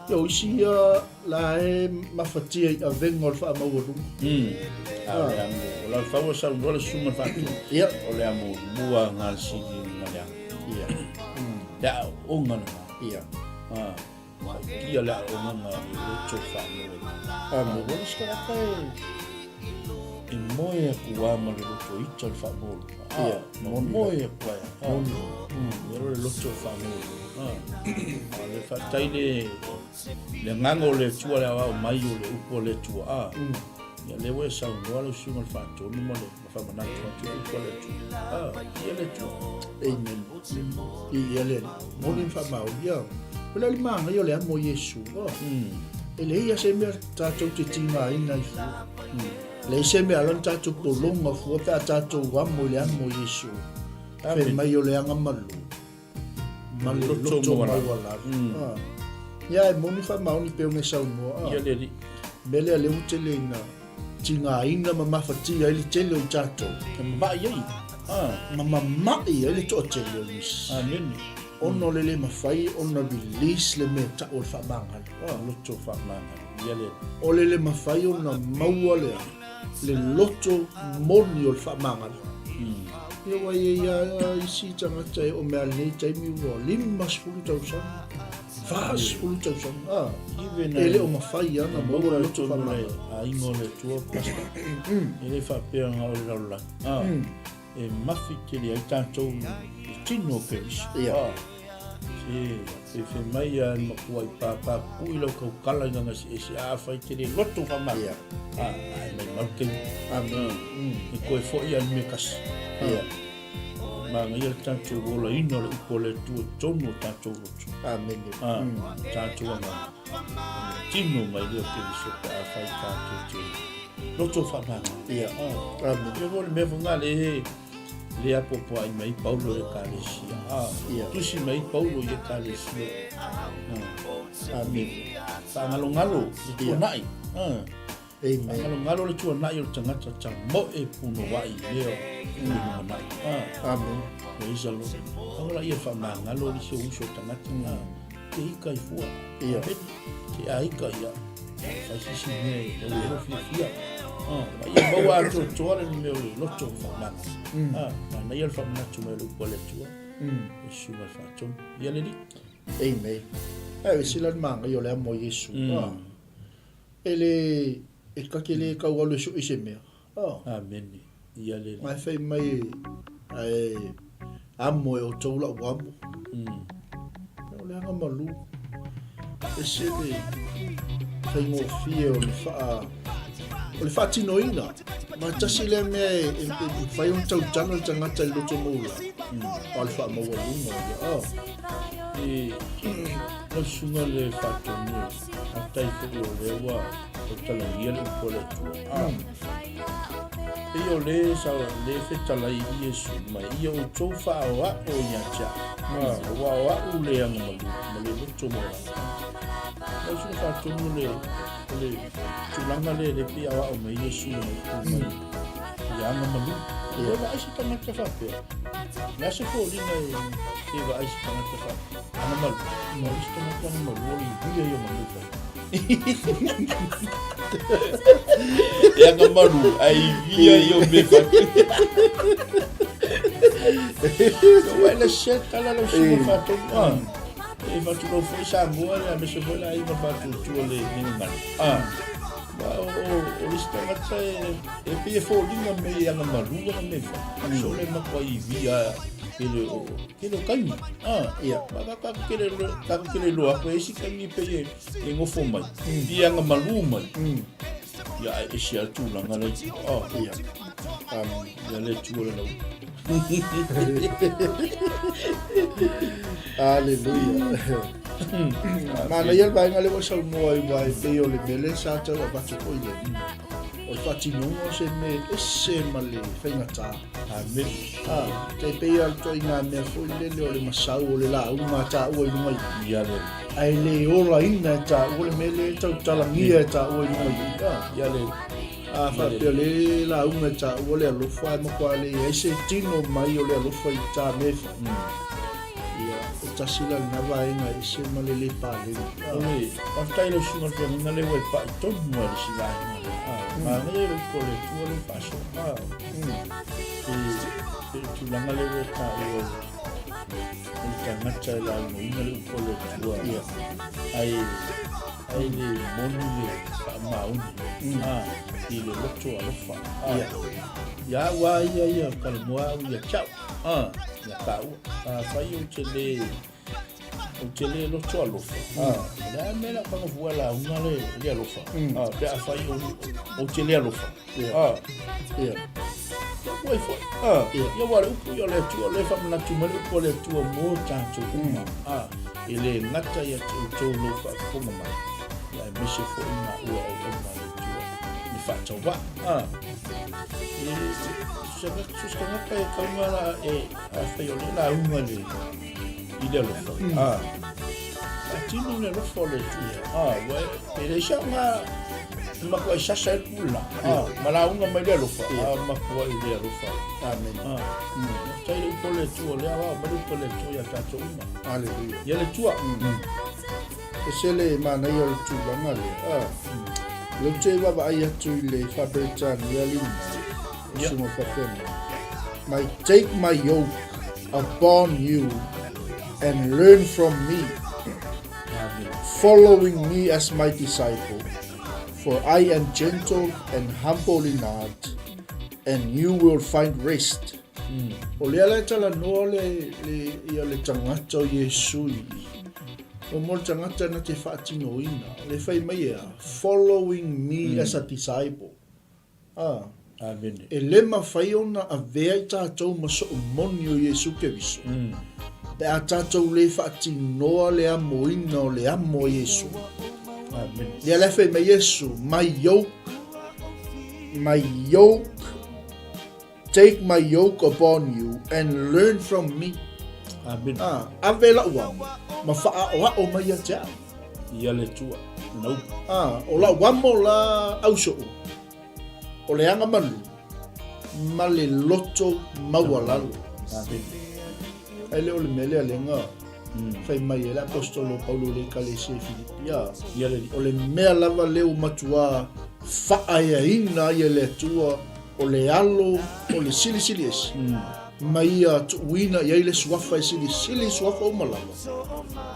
Ia o isi ia la e mafatia i avega o le faamaualuga. A o le amo, o la faua saunoa le susuga faatu. Ia. O le amo mua ngā le sili ma le amo. Ia. Le aoaoga lena. Ia. Ah. Faautia le aoaoga a le loto faamaualuga. Amen. Ua le isi tagata e e moe atu lava ma le loto ita le faamaualuga. Ia, ma moe atu ai. Moni. Ia le loto faamaualuga. A le faafetai le le agaga o le Atua le aoao mai o le upu a le Atua. A. Ia lea ua e saunoa lau susuga le faatonu ma le faamanatu atu le upu a le Atua. A, ia le Atua. Amen. Ia le moni ma faamaoni. Ia. O le manaia o le amo o Iesu. E leai lava se mea tatou te tigaina ai fua. Leai se mea ala ona tatou pologa fua pe a tatou amo i le amo o Iesu. Fai mai o le aga malu ma le loto maualalo. Ia e moni faamaoni pei ona e saunoa. Ia le alii. Mea lea lea ua tele ina tigaina ma mafatia ai le tele o i tatou. E mamai ai. Ma mamai ai le toatele o nisi. Amene. Ona o le le mafai ona release le mea tau o le faamagalo. Loto faamagalo. Ia le. O le le mafai ona maua le le loto moni o le faamagalo. Ia ua i ai lava isi tagata e oo mai lava i lenei taimi ua 50 tausaga, 40 tausaga, e le o mafai lava ona maua le loto faamagalo. Aiga o le Atua, Pastor. E le faapea na o le lalolagi. E mafi tele ai tatou i tino o Keriso. Ia. Se, pe fai mai a le matua i pāpā kui lau tautala i ngā eseese a afai te le loto whamana. Ia. A, ai mai mau te. Amen. E koe foi a le mea kasi. Ia. Manaia le tatou olaina o le upu a le Atua i totonu o tatou loto. Amen. A, tatou agaga. Tino mai lea o Keriso pe afai tatou te loto whamana. Ia. Amen. Ia foi le mea foi ngā le le apoapoai mai Paulo i Ekalesia. Ia. Tusi mai Paulo i Ekalesia. Amen. Whaangalongalo le tuanai. Amen. Whaangalongalo le tuanai o le tagata ta moe punowai i mea o le lumanai. Amen. Praise the Lord. Aua laia whaamagalo le se uso o tagata. Te ika i fua. Ia. Te aika ia. Fai sisi mea e lau e fiafia. Ma ia maua atoatoa le mea o le loto o whaamana. Manaia le faamanatu mai o le upu a le Atua. E susuga le faatonu. Ia le Alii. Amen. Ae ese la le manaia o le amo o Iesu. E le, e ta te le tau alu e sue se mea. Amene. Ia le Alii. Ma e fai mai ae amo e outou lau amo. O le aga malu. Ese le faigofie o le faa o le faatinoina. Ma tasi lea mea e mafai ona tautala le tagata i le loto moula, a o le faamaualuga ia. E lau susuga le faatonu, faafetai foi o lea ua tautalagia le upu a le Atua. Pei o le sa le fetalai i Iesu mai ia outou faaoao ia te au. Ua o a'u le agamalu ma le loto maualalo. Lau susuga faatonu le o le tulaga lea le pei aoao mai Iesu i lana upu mai ia agamalu. E vaai se tagata faapea. Le a se foliga e vaai se tagata faapea. Agamalu. Ma o isi tagata agamalu o le iwia ia o manu fai. E agamalu ae iwia ia o mea fai. Ua le se tala lau susuga faatonu. E faatulou foi Samoa le aemaise foi le aiga faatuatua le gagana. Ma o o le isi tagata e pei e foliga mai e agamalu ana mea fai. So le matua iwia kele o kele o taimi. Ia. Ma ka kele ka kele loa aku e isi taimi pei e e nofo mai. I agamalu mai. Ia ae ese a tulaga le Ia. Ia le Atua le lau. Aleluia. Manaia le vaega lea ua saunoa ai aua e pei o le mea lea sa tau avatu foi le o le faatinoga o se mea ese ma le faigata. Amen. Tai pei lava o le ituaiga mea foi lele o le masau o le lauga a taua i luga i. Ia le. Ae le olaina e taua le mea lea e tautalagia e taua i luga i. Ia le. A faapea o le lauga e taua le alofa ae matua le i ai se tino mai o le alofa i tā mea e fai. Ia, e tasi la lena vaega e ese ma le le paleni. Oi, faafetai i lau susuga i le feagaiga lea ua e pai tonu lava i le isi vaega lea. Manaia le upu a le Atua lea ua faasoa. E pei o le tulaga lea ua e taua o le tagata e laugaina le upu a le Atua, ae ae le moni le faamaoni i le loto alofa. Ia au lava ia ia talanoa au ia te au, ia taua. Afai ou te le ou te le loto alofa, o le a le mea o le a ou tago fua e lauga le alofa, pe afai ou te le alofa. Ia. Ia ua foi. Ia ua le upu ia o le Atua, le faamanatu mai le upu a le Atua mo tatou uma. E le gata ia te outou lou faafofoga mai, ia aemaise foi maua auauna a le Atua i le faatauvaa. E so se tagata e tau la e afai o le lauga le i le alofa. Faatino le alofa o le Atua. Ua e leai se aoga e matuai sasa ai le pule la. Ma lauga mai le alofa, a matuai le alofa. Amen. Faafetai le upu o le Atua, o lea aoao mai le upu a le Atua ia tatou uma. Hallelujah. Ia le Atua. Ese le manaia o le tulaga lea. Lea ou te vaavaai atu i le Faa-Peretania lina, o Susuga Faafeagaiga. My take my yoke upon you and learn from me, following me as my disciple, for I am gentle and humble in heart, and you will find rest. O lea la e talanoa le, le, ia le tagata o Iesu i i. O mo le tagata na te faatinoina, le fai mai ea, following me as a disciple. Ā, Amene. e le mafai ona avea i tatou ma soo moni o Iesu Keriso, pe a tatou le faatinoa le amoina o le amo a Iesu. Amene. Lea la e fai mai Iesu, my yoke, my yoke, take my yoke upon you and learn from me. Amene. Ā, ave la'u amo ma fa'aaoa'o mai ia te au. Ia le Atua, lana upu. Ā, o la'u amo la ausoo, o le aga malu ma le loto maualalo. Amene. Ae le o le mea lea lega fai mai ai le Aposetolo o Paulo i le Ekalesia i Filipi, ā, Ia le Alii. o le mea lava lea ua matuā faaeaina ai e le Atua o le alo o le Silisili Ese, ma ia tuuina i ai le suafa e silisili suafa uma lava,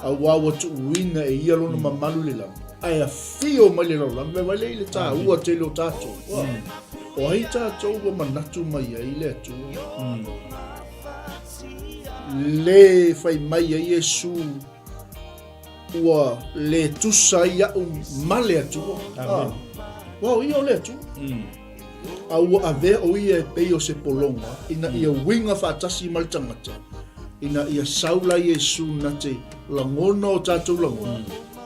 auā ua tuuina e ia lona mamalu i le lagi, ae afio mai le lalolagi. Vaivai lea i le taua tele o tatou. O ai tatou ua manatu mai ai le Atua? Le fai mai ai Iesu ua le tusa ai au ma le Atua. Amen. Aua o ia o le Atua. A ua avea o ia e pei o se pologa ina ia uiga faatasi ma le tagata, ina ia sau la Iesu na te lagona o tatou lagona,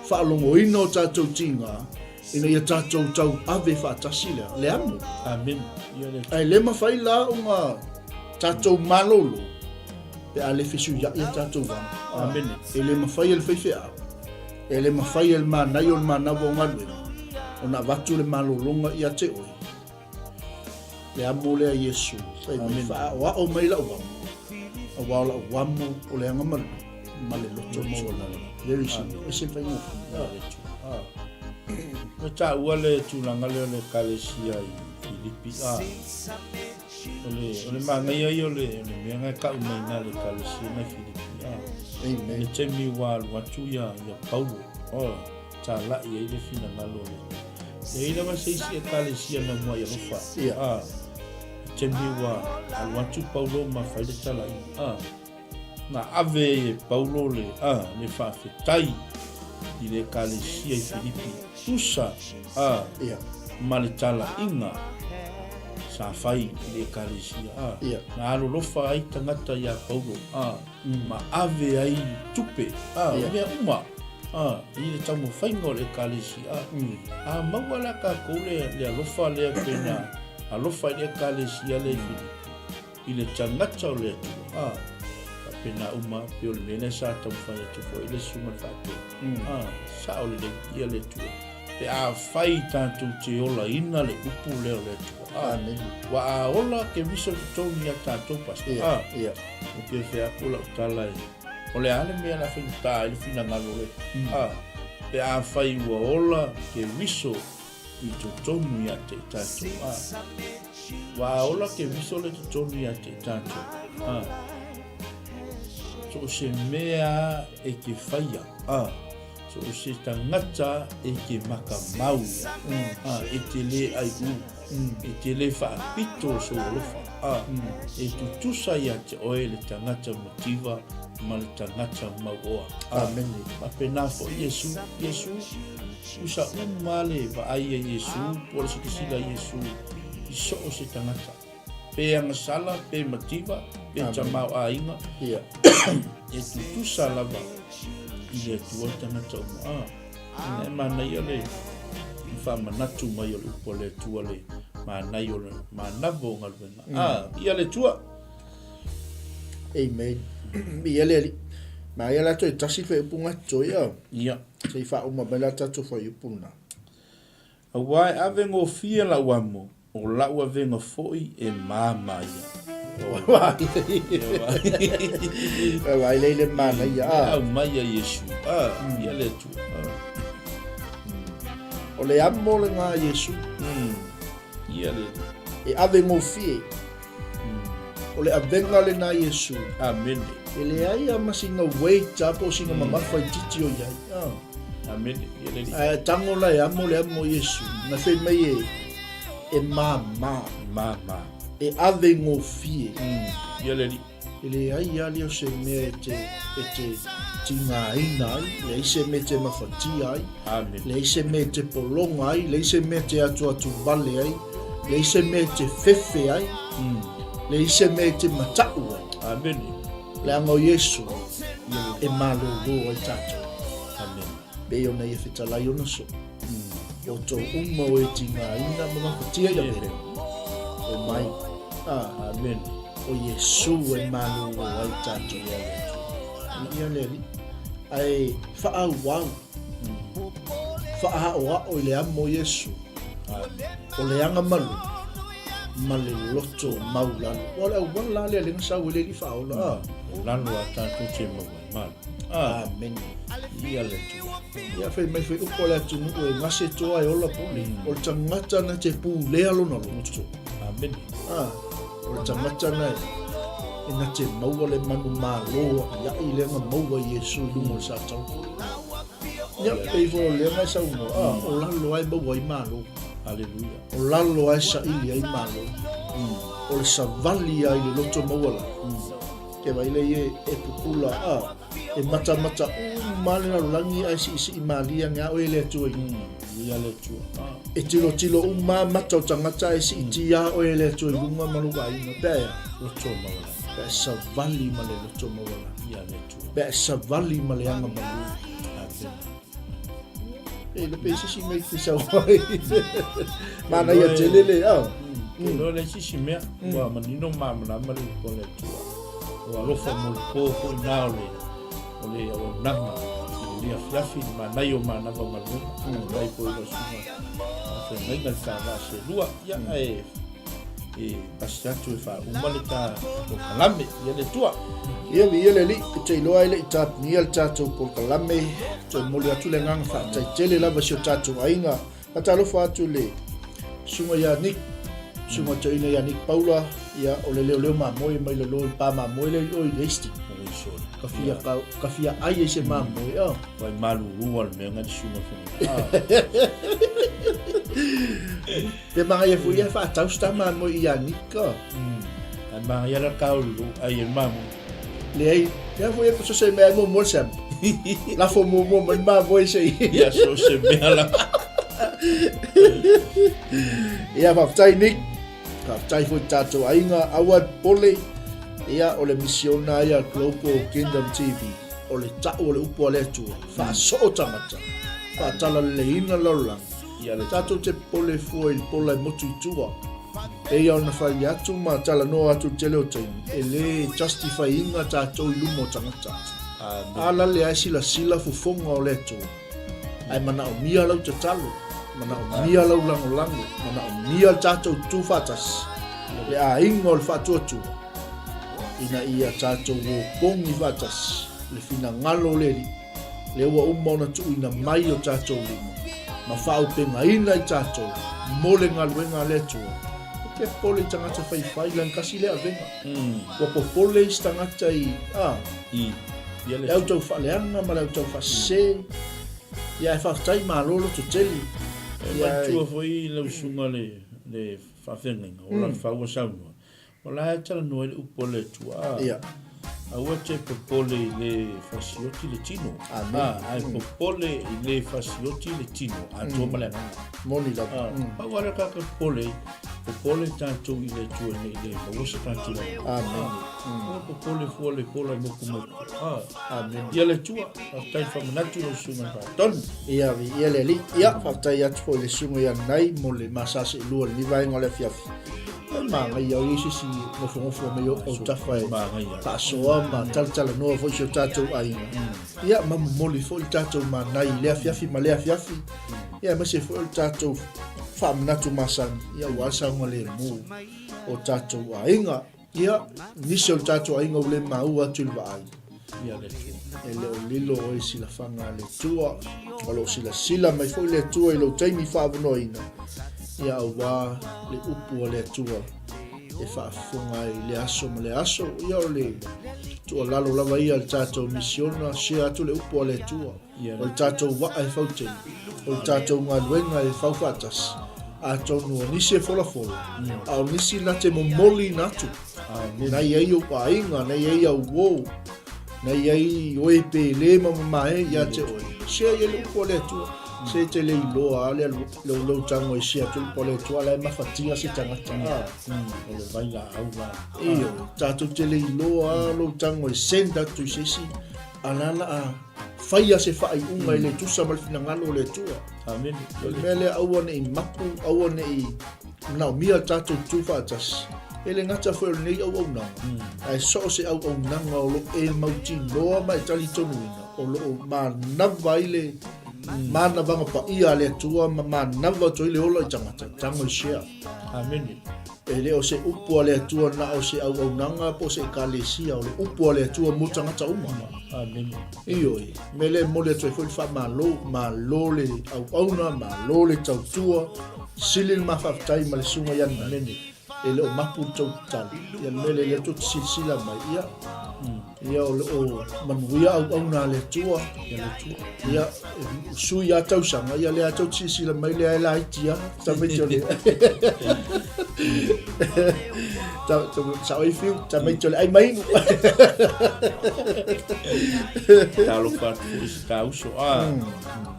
faalogoina o tatou tiga, ina ia tatou tauave faatasi lea, le amo. Amen. Ia le Ae le mafai la ona tatou malolo pe a le fesuiai a tatou amo. Amene. E le mafai e le faifeau, e le mafai e le manaia o le manawa o galuega ona avatu le malologa ia te oe. Le amo lea Iesu, fai mai, faaoao mai la'u amo, aua o la'u amo o le aga malu ma le loto maualalo. Very simple. E se faigofie. Ua taua le tulaga lea o le Ekalesia i Filipi. O le, o le manaia ia o le, o le mea na e tau mai na le Ekalesia na i Filipi. Amen. Le taimi ua alu atu ia, ia Paulo, oh, talai ai le finagalo o le Atua. E i ai lava se isi Ekalesia na muai alofa. Ia. Le taimi ua alu atu Paulo ma fai le talaiga. Na ave ai e Paulo le, le faafetai i le Ekalesia i Filipi, tusa, Ia. ma le talaiga sa fai i le Ekalesia. Ia. Na alolofa ai tagata iā Paulo, ma ave ai tupe, Ia. mea uma, i le taumafaiga o le Ekalesia. A maua la tatou le, le alofa lea pei na alofa i le Ekalesia lea i Filipi, i le tagata o le Atua, a, faapena uma, pei o le mea lea sa taumafai atu foi le Susuga i le Faatonu, a, sao lelei ia le Atua, pe afai tatou te olaina le upu lea o le Atua, a, Amene. ua a ola Keriso i totonu ia tatou, Pastor, Ia, a, ia. Ou te fai atu lau tala e, o le a le mea o le a faigata ai le finagalo o le Atua, a, pe afai ua ola Keriso i totonu ia te i tatou, a, ua a ola Keriso le totonu ia te i tatou, a, So o se mea e te whaia, a, so o se tangata e te makamau ia, a, e te le ai u, e te le whaapito o sou alofa, a, e tutusa ia te oe le tangata mativa ma le tagata mauoa. Amene. Faapena foi Iesu, Iesu, usa uma le vaai a Iesu, po o le silasila a Iesu i so o se tagata. Pe agasala, pe mativa, pe tamaoaiga, e tutusa lava i le Atua tagata uma. Ah, e manaia le faamanatu mai o le upu a le Atua le manaia o le manava o galuega. Ah, ia le Atua. Amen. Ia le Alii. Ma ia la toe tasi whaiupu ngā toi au. Ia. Se i whauma mai la tātou whaiupu nā. Auā e ave gofie lau amo, o lau avega foi e māmā ia. Vai lei le mana ia. Au mai a Iesu. Ah, ia le Atua. Ah. O le amo le ngā Iesu. Ia le. E ave gofie. O le avega lena a Iesu. Amene. E leai a ma sina weight a po o sina mamafa itiiti o i ai. Ah. Amene. Ia le alii. Ae tango la e amo le amo o Iesu. Na fai mai e, e māmā. Māmā. E ave gofie. Ia le alii. E leai a lea o se mea e te, e te tigaina ai, leai se mea e te mafatia ai, Amen. leai se mea e te pologa ai, leai se mea e te atuatu vale ai, leai se mea e te fefe ai, leai se mea e te mataʻu ai. Amen. Leaga o Iesu e malōlō ai tātou. Amen. Pei ona ia fetalai ona soo. O tou uma o e tigaina ma mafatia i avega. O mai. Ah. Amen. O Iesu e malōlō ai tātou. Ia le Alii. Ae faaauau. Faaaoao i le amo o Iesu. O le aga malu ma le loto maulalo. Ua o le auala lea lea na sau ai le Alii faaola. Ah. O lalo a tātou te maua ai malo. Ah. Amen. Ia le Atua. Ia fai mai foi upu a le atunuu e gase toa e ola pole. O le tagata na te pulea lona loto. Amene. Ah, o le tagata na e na te maua le manu malo aʻiaʻi lea na maua i Iesu i luga o le satala. Ia, pei foi o lea na e saunoa, ah, o lalo lava e maua ai malo. Aleluia. O lalo lava e saili ai malo. O le savali lava i le loto maualalo. Ke vaai lea e pupula, ah, E matamata uma le lalolagi ae siisii malie ane a oe le Atua i luga. Ia le Atua. Ah. E tilotilo uma a mata o tagata ae siitia a oe le Atua i luga ma lou aiga. Pe a ea? Loto maualalo. Pe a savali ma le loto maualalo. Ia le Atua. Pe a savali ma le aga malu. Amen. E le pe sisi mai te sau ai. Mana ia tele le au. Ke loa le sisi mea, ua manino malamalama le upu a le Atua. Ua alofa mo le po foi na o le o le auaunaga i le afiafi i le manaia o manava galuega. Faafetai foi i lau susuga faafeagaiga le ta vaa selua. Ia ae e pasi atu e faauma le ta polokalame. Ia le Atua. Ia viia le Alii, e te iloa ai le i tapunia le tatou polokalame, toe momoli atu le agaga faafetai tele lava i si o tatou aiga. Faatalofa atu i le susuga ia Nick, susuga toeaina ia Nick Paula, ia o le leoleo mamoe mai lalo i pa mamoe lea i o i Hastings. Ka fia, ka, ka fia ai ai se mamoe, oh. Wai malulu a le mea ngai le susuga whenua. Pe magaia foi ia whaatau sta mamoe i a Nick, oh. Ai magaia la kaulu ai e mamoe. Leai, lea foi e so se mea e muamua le siama. Lafo muamua mai mamoe se i. Ia so se mea la. Ia faafetai Nick. Faafetai foi tātou aiga aua e popole. Ia o le misiona ia Global Kingdom TV. O le ta'u o le upu a le Atua. Faasoo tagata. Faatalaleleiina lalolagi. Ia le Tātou te popole fua i le pola e motu i tua. Eia ona whai atu ma talanoa atu i tele o taimi, e le justify ina tatou i luma o tagata. Amen. A lale ae silasila fofoga o le Atua. Ae manaomia lau tatalo, manaomia lau lagolago, manaomia le tatou tu faatasi, le aiga o le faatuatua, ina ia tatou opogi faatasi le finagalo o le Alii. Lea ua uma ona tuuina mai o tatou lima ma faaaupegaina i tatou mo le galuega a le Atua. Te popole i tagata faifai, leaga tasi lea avega. Ua popole isi tagata i, a, I, ia le au tau faaleaga ma le au tau faasese. Ia ae faafetai malo loto tele. E manatua foi lau susuga le, le faafeagaiga o Lalefau ua saunoa, O la e talanoa i le upu a le Atua, a, Ia. aua te popole i le fasioti le tino, Amen. a, ae popole i le fasioti le tino, atoa ma le agaga. Moni lava. A, pau lava lea tatou popole ai, popole tatou i le Atua ina ia le maua se tatou agaga. Amen. Aua popole fua le pola i moku mai. A, Amen. ia le Atua, faafetai le faamanatu lau susuga i le Faatonu. Ia, viia le Alii. Ia, faafetai atu foi i le susuga ia Nanai mo le masa seelua i lenei vaega o le afiafi. E manaia o i ai se isi nofonofo mai o autafa e faasoa ma talatalanoa foi si o tatou aiga. Ia, ma momoli foi le tatou manai i lea afiafi ma lea afiafi. Ia, aemaise foi o le tatou faamanatu masani, ia, aua le saogalemu o tatou aiga. Ia, nisi o le tatou aiga ua le maua atu i le vaai. Ia le Atua. E le o lilo oe i silafaga a le Atua. O lo o silasila mai foi le Atua i lou taimi faavanoaina, ia aua le upu a le Atua e faafofoga ai i le aso ma le aso. Ia o le tuualalo lava ia a le tatou misiona, share atu le upu a le Atua. O le tatou waa e fautele, o le tatou galuega e fau faatasi, atonu o nisi e folafola, a o nisi na te momoliina atu. Na i ai ou aiga, na i ai au uo, na i ai oe pele ma mamae ia te oe. Share i ai le upu a le Atua. Se te le iloa a le lou lou tago e share atu le upu a le Atua, a la e mafatia se tagata. O le vailaau la. Ioe, tatou te le iloa a lou tago e send atu i se isi, a la la a faia se faaiuga e le tusa ma le finagalo o le Atua. Amene. O le mea lea aua ne i mapu, aua ne i manaomia le tatou tutu faatasi. E le gata foi o lenei auaunaga, ae so o se auaunaga o lo o e mautinoa ma e talitonuina, o lo o manava ai le manavaga paia a le Atua ma manava atu ai le ola i tagata, tago i share. Amene. E le o se upu a le Atua na o se auaunaga po o se ekalesia, o le upu a le Atua mo tagata uma. Amene. Ioe, me le momoli atu ai foi le faamalo, malo le auauna, malo le tautua, sili le ma faafetai ma le susuga ia Amene. E le o mapu le tou tatalo. Ia le mea lea, lea tou te silasila mai, ia, Ia o lo o manuia auauna a le Atua. Ia le Atua. Ia, sui a tausaga, ia lea tou te silasila mai lea e laiti a, tamaiti o le... Sao ai Fiu, tamaiti o le ai mainu. Talofa atu foi i si ta uso a,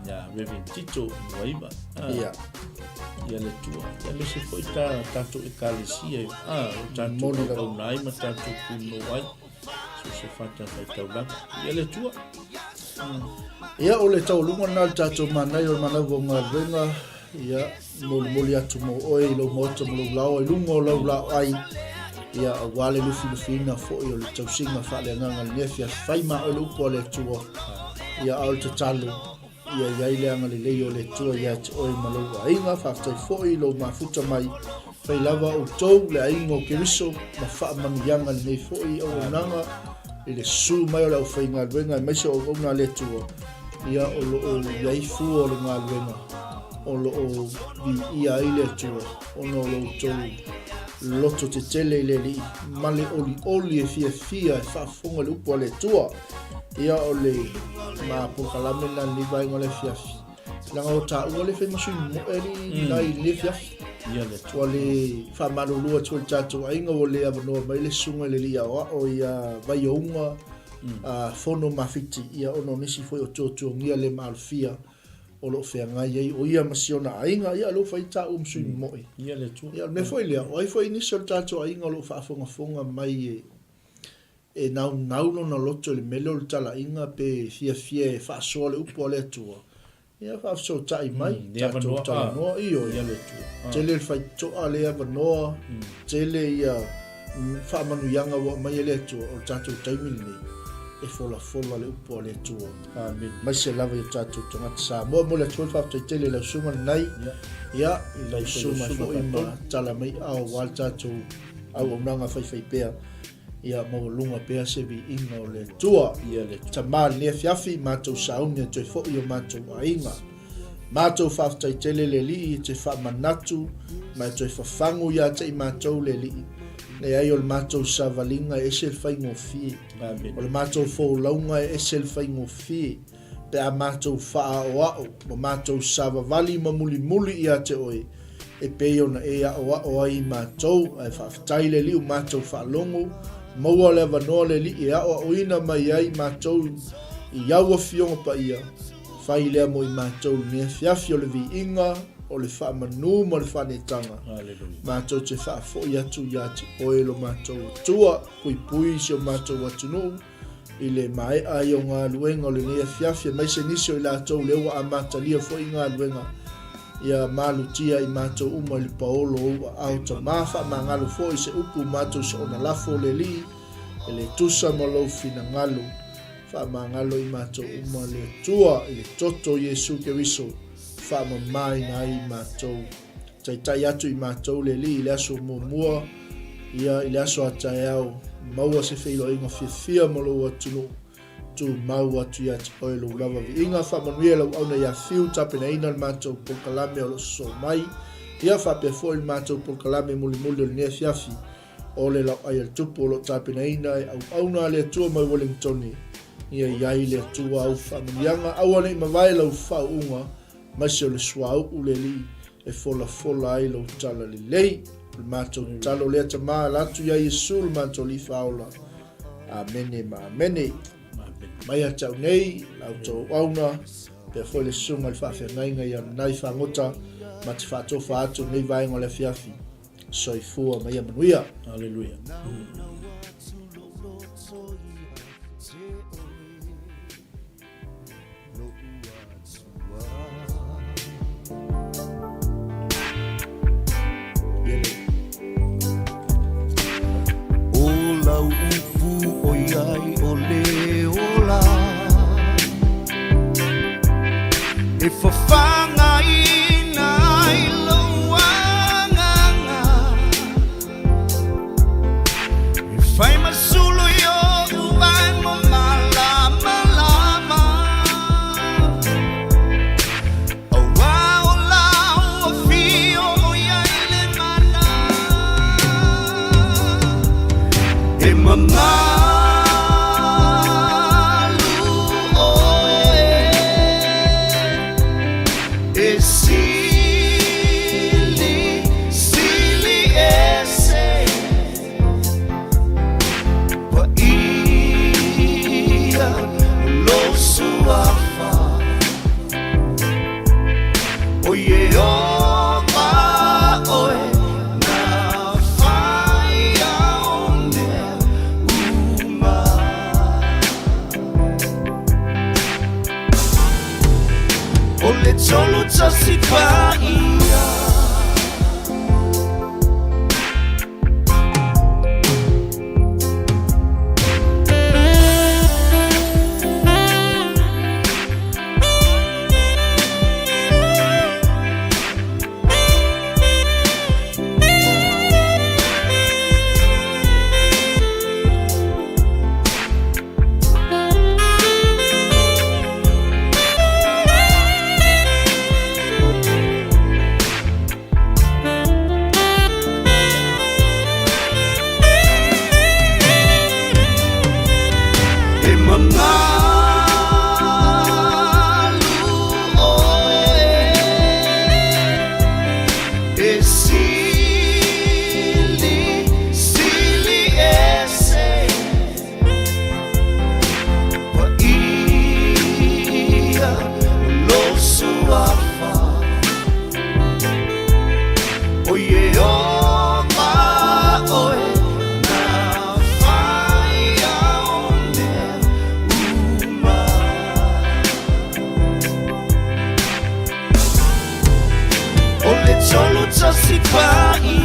ia Reverend Tito Muaiva. Ia. Ia le Atua. Ia aemaise foi ta tatou ekalesia, a, o tatou auauna ai ma tatou punou ai. So se fatafaitaulaga. Ia le Atua. Ia, o le taualuga lena o le tatou manaia o le manava o galuega, ia, molimoli atu mo oe i lou maota ma lou laoa i luga o lau laoai, ia, aua le lufilufiina foi o le tausiga faaleagaga i lenei afiafi. Fai ma oe le upu a le Atua, ia, a o le tatalo, Ia i ai le agalelei o le Atua ia te oe ma lou aiga. Faafetai foi i lou mafuta mai. Fai lava outou le aiga o Keriso ma faamanuiaga lenei foi auaunaga i le susu mai o le aufaigaluega aemaise o auauna a le Atua. Ia o lo o i ai fua o le galuega o lo o viia ai le Atua ona o lo outou loto tetele i le Alii ma le olioli e fiafia e faafofoga i le upu a le Atua. Ia o le ma polokalame lena lenei vaega o le afiafi. Leaga o taua le fai ma sui moe li mm. nai le afiafi. Ia le Ua le faamalulu atu i le tatou aiga ua le avanoa mai le susuga i le alii aoao ia Vaiouga mm. Fono Mafiti ia ona o nisi foi o tuatuagia le maalofia o lo o feagai ai o ia ma si ona aiga, ia o lea ua fai taua ma sui moe. Ia le Atua. Ia o le mea foi lea, o ai foi nisi o le tatou aiga o lo o faafogafoga mai e E naunau lona loto i le mea lea o le talaiga pe fiafia e faasoa le upu a le Atua, ia faafesootai mai, tatou talanoa, ioe, tele le faitotoa le avanoa, tele ia faamanuiaga ua aumai e le Atua, o le tatou taimi lenei e folafola le upu a le Atua. Aemaise lava i o tatou tagata Samoa. Momoli atu foi le faafetai tele i lau susuga lenei, ia, i lau susuga foi ma tala mai aao aua le tatou auaunaga faifaipea. Ia maualuga pea se viiga o le Atua. Ia le Atua. Tama i lenei afiafi, matou sauni e toe foi i o matou aiga. Matou faafetai tele le Alii e te faamanatu ma e toe fafagu ia te i matou le Alii. Leai o le matou savaliga e ese le faigofie. O le matou folauga e ese le faigofie pe a matou faaaoao ma matou savavali ma mulimuli ia te oe e pei ona e aoao ai i matou. Ae faafetai le Alii ua matou faalogo, maua le avanoa le Alii e aoaoina mai ai matou i au Afioga Paia. Fai lea mo i matou i lenei afiafi o le viiga, o le faamanu ma le faaneetaga. Matou te faafoi atu ia te oe lo matou Atua, puipui si o matou atunuu i le maea ai o galuega o lenei afiafi, aemaise nisi o i latou lea ua amatalia foi galuega, ia malutia i matou uma i le paolo o ou aao tama, faamagalo foi se upu matou soona lafo le Alii, e le tusa ma lou finagalo. Faamagalo i matou uma le Atua i le toto o Iesu Keriso, faamamaina ai i matou. Taitai atu i matou le Alii i le aso muamua, ia i le aso a taeao, maua se feiloaiga fiafia ma lou atunuu, tumau atu ia te oe lou lava viiga. Faamanuia lau auauna ia Fiu, tapenaina le matou polokalame o lo o sosoo mai, ia faapea foi le matou polokalame mulimuli o lenei afiafi. O le lauʻai a le Tupu o lo o tapenaina e auauna a le Atua mai Welingtone, ia i ai le Atua au faamanuiaga, aua ne i mavae lau faauuga, maise o le suauu le Alii e folafola ai lou tala lelei. O le matou tatalo lea Tama, ala atu ia Iesu le matou Alii Faaola. Amene ma amene. Mai ia te au nei, la outou auauna, pea foi le susuga i le faafeagaiga ia Nanai Fagota, ma te faatofa atu i lenei vaega o le afiafi. Soifua ma ia manuia. Haleluia. O lau upu ʻoiai o le ola E fafagaina ai lou agaga E fai ma sulu i oʻu ai ma malamalama Auā o lau afio ʻoiai le mana E mamalu ʻoe E sili, sili ese Paia lou suafa ʻO Iēhova ʻoe na fai o mea uma. ʻO le 31 paia. E mamalu ʻoe E sili, sili ese Paia lou suafa ʻO Iēhova ʻoe na fai o mea uma. ʻO le 31 paia.